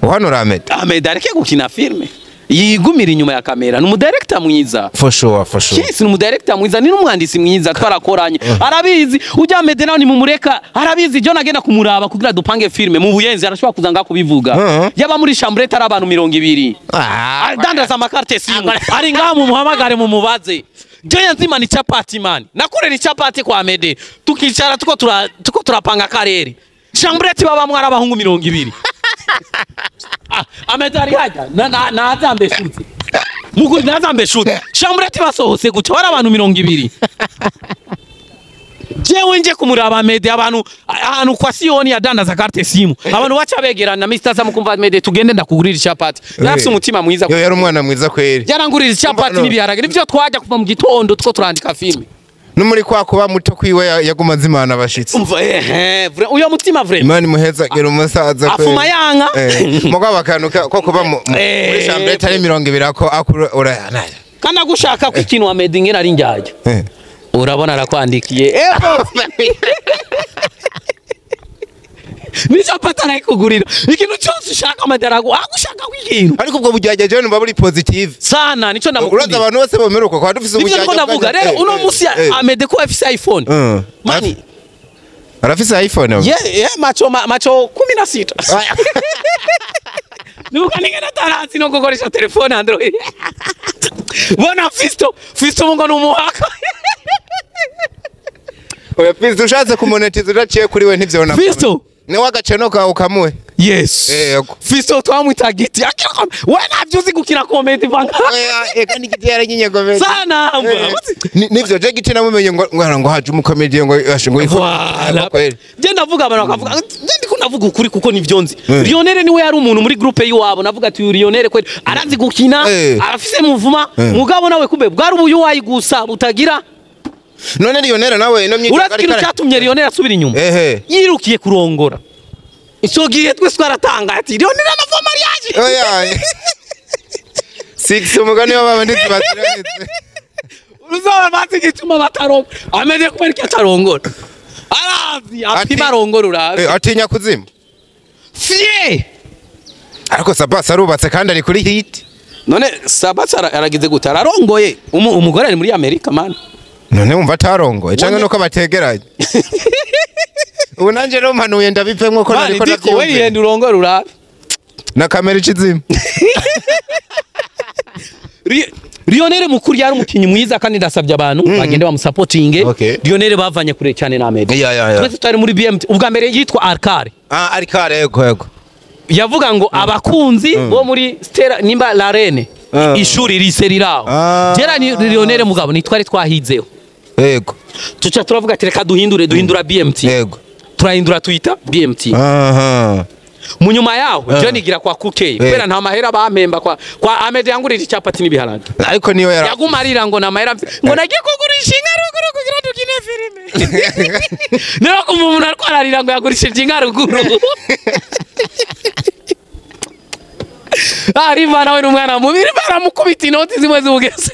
Uhanura Amede. Amede areke gukina filme yigumira inyuma ya kamera ni umudirector mwiza. For sure. Yes, ni umudirector mwiza ni n'umwanditsi mwiza twarakoranye. Arabizi ujya Amede nawe ni mumureka arabizi John agenda kumuraba kugira dupange filme mu buyenzi arashobora kuza nga kubivuga. Yaba muri chambrette ari abantu 20. Adandaza amakarte simu ari ngaha mu muhamagare mu mubaze. Joya nzima ni chapati man. Nakorera chapati kwa Amede tukicara tuko turapanga karere. Chambrette baba mwara abahungu 20. Amede ari hajya nazambe shutse. Muguri nazambe shutse. Chambrette basohose guca bari abantu 20. Jewe nje kumuraba Mede, abantu ahantu kwa Siyoni yadandaza carte simu, abantu baca begerana. Mr. Sam kumva Mede, tugende ndakugurira icapati. Yarafise umutima mwiza. Yo, yari umwana mwiza kweri. Yarangurira icapati n'ibiharage, nivyo twajya kuva mu gitondo two turandika filme. No muri kwa kuba muto kwiwe yaguma azimana abashitsi. Umva, uyo mutima vraiment. Imana imuheza gera umusaza kweri. Afuma yanka. Mugabo akantu ko kuba muri chambre itari 20 ako akura urayanaye. Kandi agushaka ko ikintu wa Mede ngena ari njyajya. Urabona arakwandikiye. Nicapati arayikugurira. Ikintu cyose ushaka amadarago agushaka ikintu. Ariko ubwo bujyajya je numva buri positive. Sana nico ndamukundira. Uraza abantu bose bomeruka kwa dufise ubujyajya. Nivyo ndavuga rero uno musi Amede ko afise iPhone. Mani arafise iPhone. Yeah, macho macho 16. Nuka ningena taranzi no gukoresha telefone Android. Bona Fisto mungo numuhaka. Oya Fisto ushatse kumonetiza uraciye kuri we ntivyona. Fisto ni wagaceno kawe ukamuwe. Yes. Fisto twamwita giti. We navyo uzi gukina comedy banga. Oya eka ni giti yaranyinya comedy. Sana. Nivyo je giti namumenye ngo haje umucomedy ngo ngo ifa. Je ndavuga abantu bakavuga je ndiko navuga ukuri kuko nivyo nzi. Lionel niwe yari umuntu muri groupe yiwabo navuga ati Lionel kweli arazi gukina arafise muvuma mugabo nawe kumbe bwari ubuyu wayigusa butagira. None Lionel nawe ino myitwa ari kare. Cyatumye Lionel asubira inyuma. Yirukiye kurongora. Ico gihe twese twaratanga ati Lionel anava mariage. Oya. Six umugani w'abandi baziretse. Uzaba bazi gituma batarongora. Ameze kubera ko atarongora. Arazi apima arongora urazi. Atinya kuzima. Fie. Ariko Sabas arubatse kandi ari kuri hit. None Sabas aragize gute? Ararongoye. Umugore ari muri Amerika man. None wumva atarongoye cyangwa nuko bategeranye. Ubu nanje rero mpanuye ndabipemwe ko nariko ndabyumva. We yenda urongora urabe. Na kamera ikizima. Lionel mukuru yari umukinyi mwiza kandi ndasabye abantu bagende bamusapotinge. Lionel bavanye kure cyane na Ahmed. Twese twari muri BMT ubwa mbere yitwa Arkare. Arkare yego. Yavuga ngo abakunzi bo muri Stella nimba La Reine ishuri riseriraho. Jera ni Lionel mugabo nitwari twahizeho. Yego. Tuca turavuga ati reka duhindure duhindura BMT. Yego. Turahindura tuyita BMT. Mu nyuma yaho je nigira kwa Kuke kubera nta mahera bampemba kwa Ahmed yangurira icapati n'ibiharage. Ariko niyo yara yagumarira ngo na mahera ngo nagiye kugurisha inka ruguru kugira dukine filime. Nero kumva umuntu ariko ararira ngo yagurishije inka ruguru. Riva nawe n'umwana mubiri baramukubita inoti zimwe z'ubugese.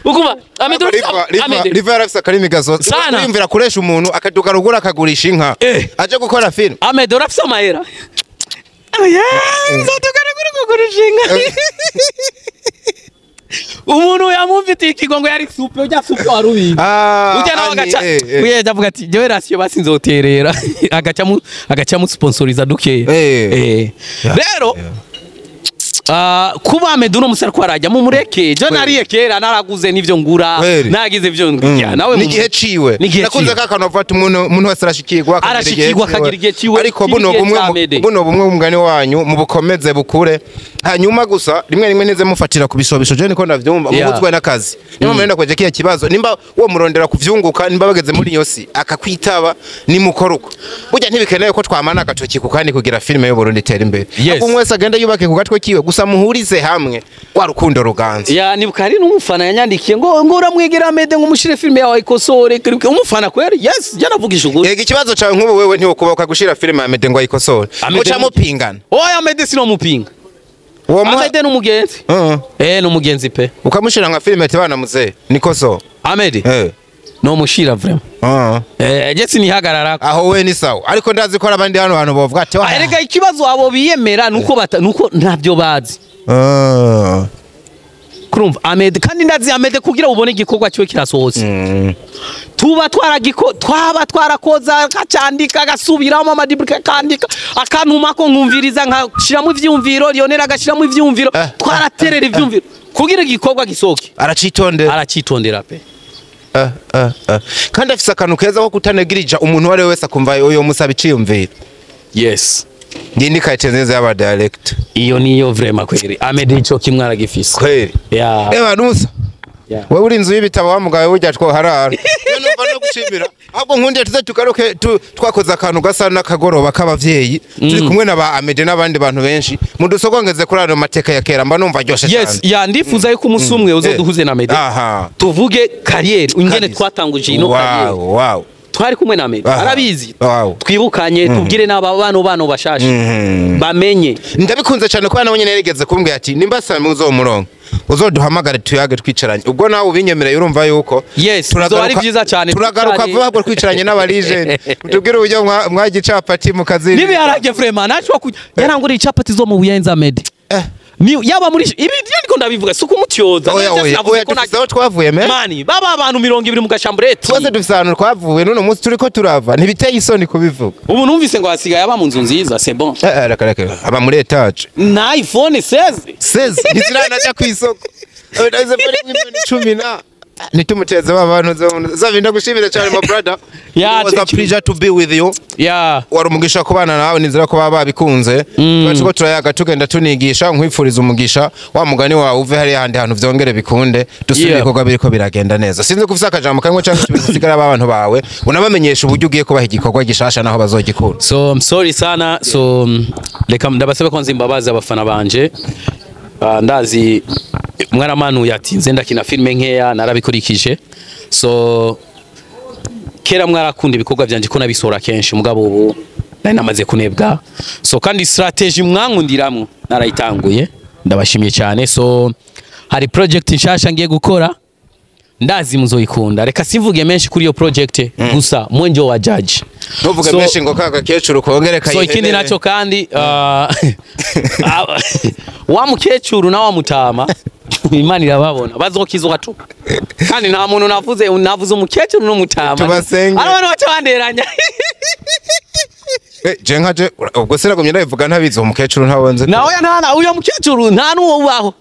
Ukuba Ahmed Riva yarafise akarimi gasoza. Uriyumvira kuresha umuntu akaduka ruguru akagurisha inka aje gukora film. Ahmed urafise amahera. Nzoduka ruguru kugurisha inka. Umuntu yamumvitiye ikigongo yari supe ujya supe warubi. Ujya nawe agaca uye ndavuga ati jewe ratio basi nzoterera agaca mu sponsoriza duke. Rero kuba Ahmed uno musari ko arajya mu mureke je nariye kera naraguze nivyo ngura nagize ivyo ngura nawe nigihe ciwe nakunze kakano afata umuntu wese arashikirwa akagira igihe ciwe ariko buno bumwe umugani wanyu mu bukomeze bukure hanyuma gusa rimwe rimwe neze mufatira kubishobisho je niko ndavyumva mubuzwe n'akazi nimba murenda kweje kiya kibazo nimba wo murondera kuvyunguka nimba bageze muri yosi akakwitaba ni mukoruko burya ntibikeneye ko twamana agatoki ku kandi kugira filime y'u Burundi itera imbere ahubwo wese agenda yubake ku gatwe kiwe gusa muhurize hamwe kwa rukundo ruganze. Ya nibuka hari n'umufana yanyandikiye ngo uramwegera Ahmed ngo umushire filime yawe ikosore umufana kweri yes je navugisha ukuri. Yego ikibazo cawe nk'ubu wewe ntiwokuba ukagushira filime Ahmed ngo ayikosore muca mupingana. Oya Ahmed sino mupinga. Ahmed ni umugenzi. Ni umugenzi pe. Ukamushira nka filime ati bana muze nikoso. Ahmed no mushira vraiment. Je sinihagarara aho we ni sawa ariko ndazi ko abandi hano bantu bovuga ati erega ikibazo abo biyemera nuko nuko ntavyo bazi. Kurumva Ahmed kandi ndazi Ahmed kugira ubone igikorwa cyo kirasohotse. Tuba twaragiko twaba twarakoza akacandika agasubiramo amadibrika akandika akanuma ko nkumviriza nkashiramo ivyumviro Lionel agashiramo ivyumviro twaraterera ivyumviro kugira igikorwa gisohoke. Aracitondera pe. Kandi afise akantu keza ko kutanegirija umuntu wari wese akumva uyo musaba iciyumviro. Yes. Ngindi kayite neza y'aba director. Iyo niyo vraiment kweri. Ahmed ico kimwe aragifise. Kweri. Yeah. Eba nusa. Wewe uri inzu y'ibitabo wa mugawe burya twoharara. Yo numva no gushimira. Ahubwo nkundiye tuze tugaruke twakoze akantu gasa n'akagoroba k'abavyeyi turi kumwe na ba Amede n'abandi bantu benshi mudusogongeze kuri ayo mateka ya kera, mba numva ryoshe cyane. Yes, ya, ndifuza yuko umunsi umwe uzoduhuze na Mede, tuvuge carrière ingene twatanguje ino carrière. Twari kumwe na Mede, arabizi. Twibukanye, tubwire n'aba bano bashasha bamenye. Ndabikunze cyane kuba nawe nyene yarigeze kumbwira ati nimba Sami uzomuronka uzoduhamagare tuyage twicaranye, ubwo nawe ubinyemereye urumva yuko Yes, bizoba ari vyiza cyane. Turagaruka vuba ahubwo twicaranye n'abarijene, tubwire uburyo mwagira icapati mukazirira. N'ibiharage vraiment nashobora kujya yaranguriye icapati zo mu Buyenza Mede. Ni yaba muri ibi ndiko ndabivuga si ukumutyoza. Oya, Nanje oya, sinavuze oya, ko dufise aho twavuye me. Mani baba abantu 20 mu gashambureti. Twese dufise ahantu twavuye, n'uno munsi turiko turava, ntibiteye isoni kubivuga. Ubu numvise ngo hasigaye aba mu nzu nziza, c'est bon. Eh, eh, reka reka, aba muri étage. Na iPhone 16. 16 ntiziranaja kw'isoko. Ndaze muri 10 miliyoni na nitumuteze ba bantu zo ndagushimira cyane, my brother. Yeah, It was a thank you. pleasure to be with you. Wari umugisha kubana nawe, nizera ko baba babikunze. Tuba turiko turayaga tugenda tunigisha, nkwifuriza umugisha wa mugani wawe uve hariya handi hantu vyongere bikunde dusubire ibikorwa biriko biragenda neza. Sinzi ko ufise akajambo kamwe canke tubiri usigara abantu bawe unabamenyesha uburyo ugiye kubaha igikorwa gishasha naho bazogikura. So I'm sorry sana. So reka ndabasabe ko nzimbabazi abafana banje. Ndazi mwaramanuye ati nze ndakina filme nkeya, narabikurikije. So kera mwarakunda ibikorwa byanje ko nabisora kenshi, mugabo ubu nari namaze kunebwa. So kandi strategy mwankundiramwo narayitanguye, ndabashimiye cyane. So hari project nshasha ngiye gukora, ndazi muzoyikunda. Reka simvuge menshi kuri iyo project, gusa mwenjo wa judge. Ntuvuge menshi ngo ka gakecuru kongere So ikindi kayihenere. nacyo kandi, wa mukecuru na wa mutama, Imana irababona, bazokizwa tu. Kandi nta muntu navuze, navuze umukecuru n'umutama. Tubasenge. Ari abantu baca banderanya. Je nka je ubwo sinagumye ndabivuga, ntabizi umukecuru ntabonze. Nawe nta uyo mukecuru nta n'uwo ubaho.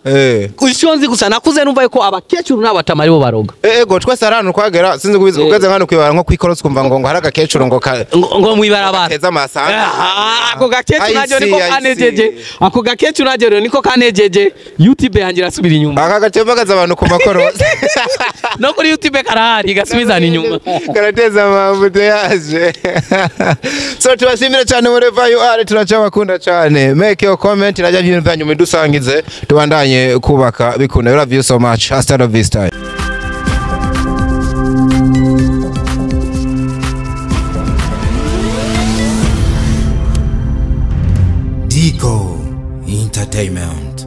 Icyo nzi gusa, nakuze numva yuko abakecuru n'abatama aribo baroga. Ego, twese hari ahantu twagera, sinzi kubizi, ugeze nk'ahantu kwibara nko kwikorotse ukumva ngo hari agakecuru ngo ka ngo mwibarabara kateza amasanga. Aha, ako gakecuru I naryo see, niko I see. kanejeje. Ako gakecuru naryo niko kanejeje, YouTube yanjye irasubira inyuma. Aka gatembagaza abantu ku makorosi. No kuri YouTube karahari gasubizana inyuma. Karateza amabuto yaje. So tubashimire cyane wherever you are, turacabakunda cyane. Make your comment, najya ibintu byanyu mudusangize, tubandanye kubaka bikunda. We love you so much. Hasta la vista. Dico Entertainment.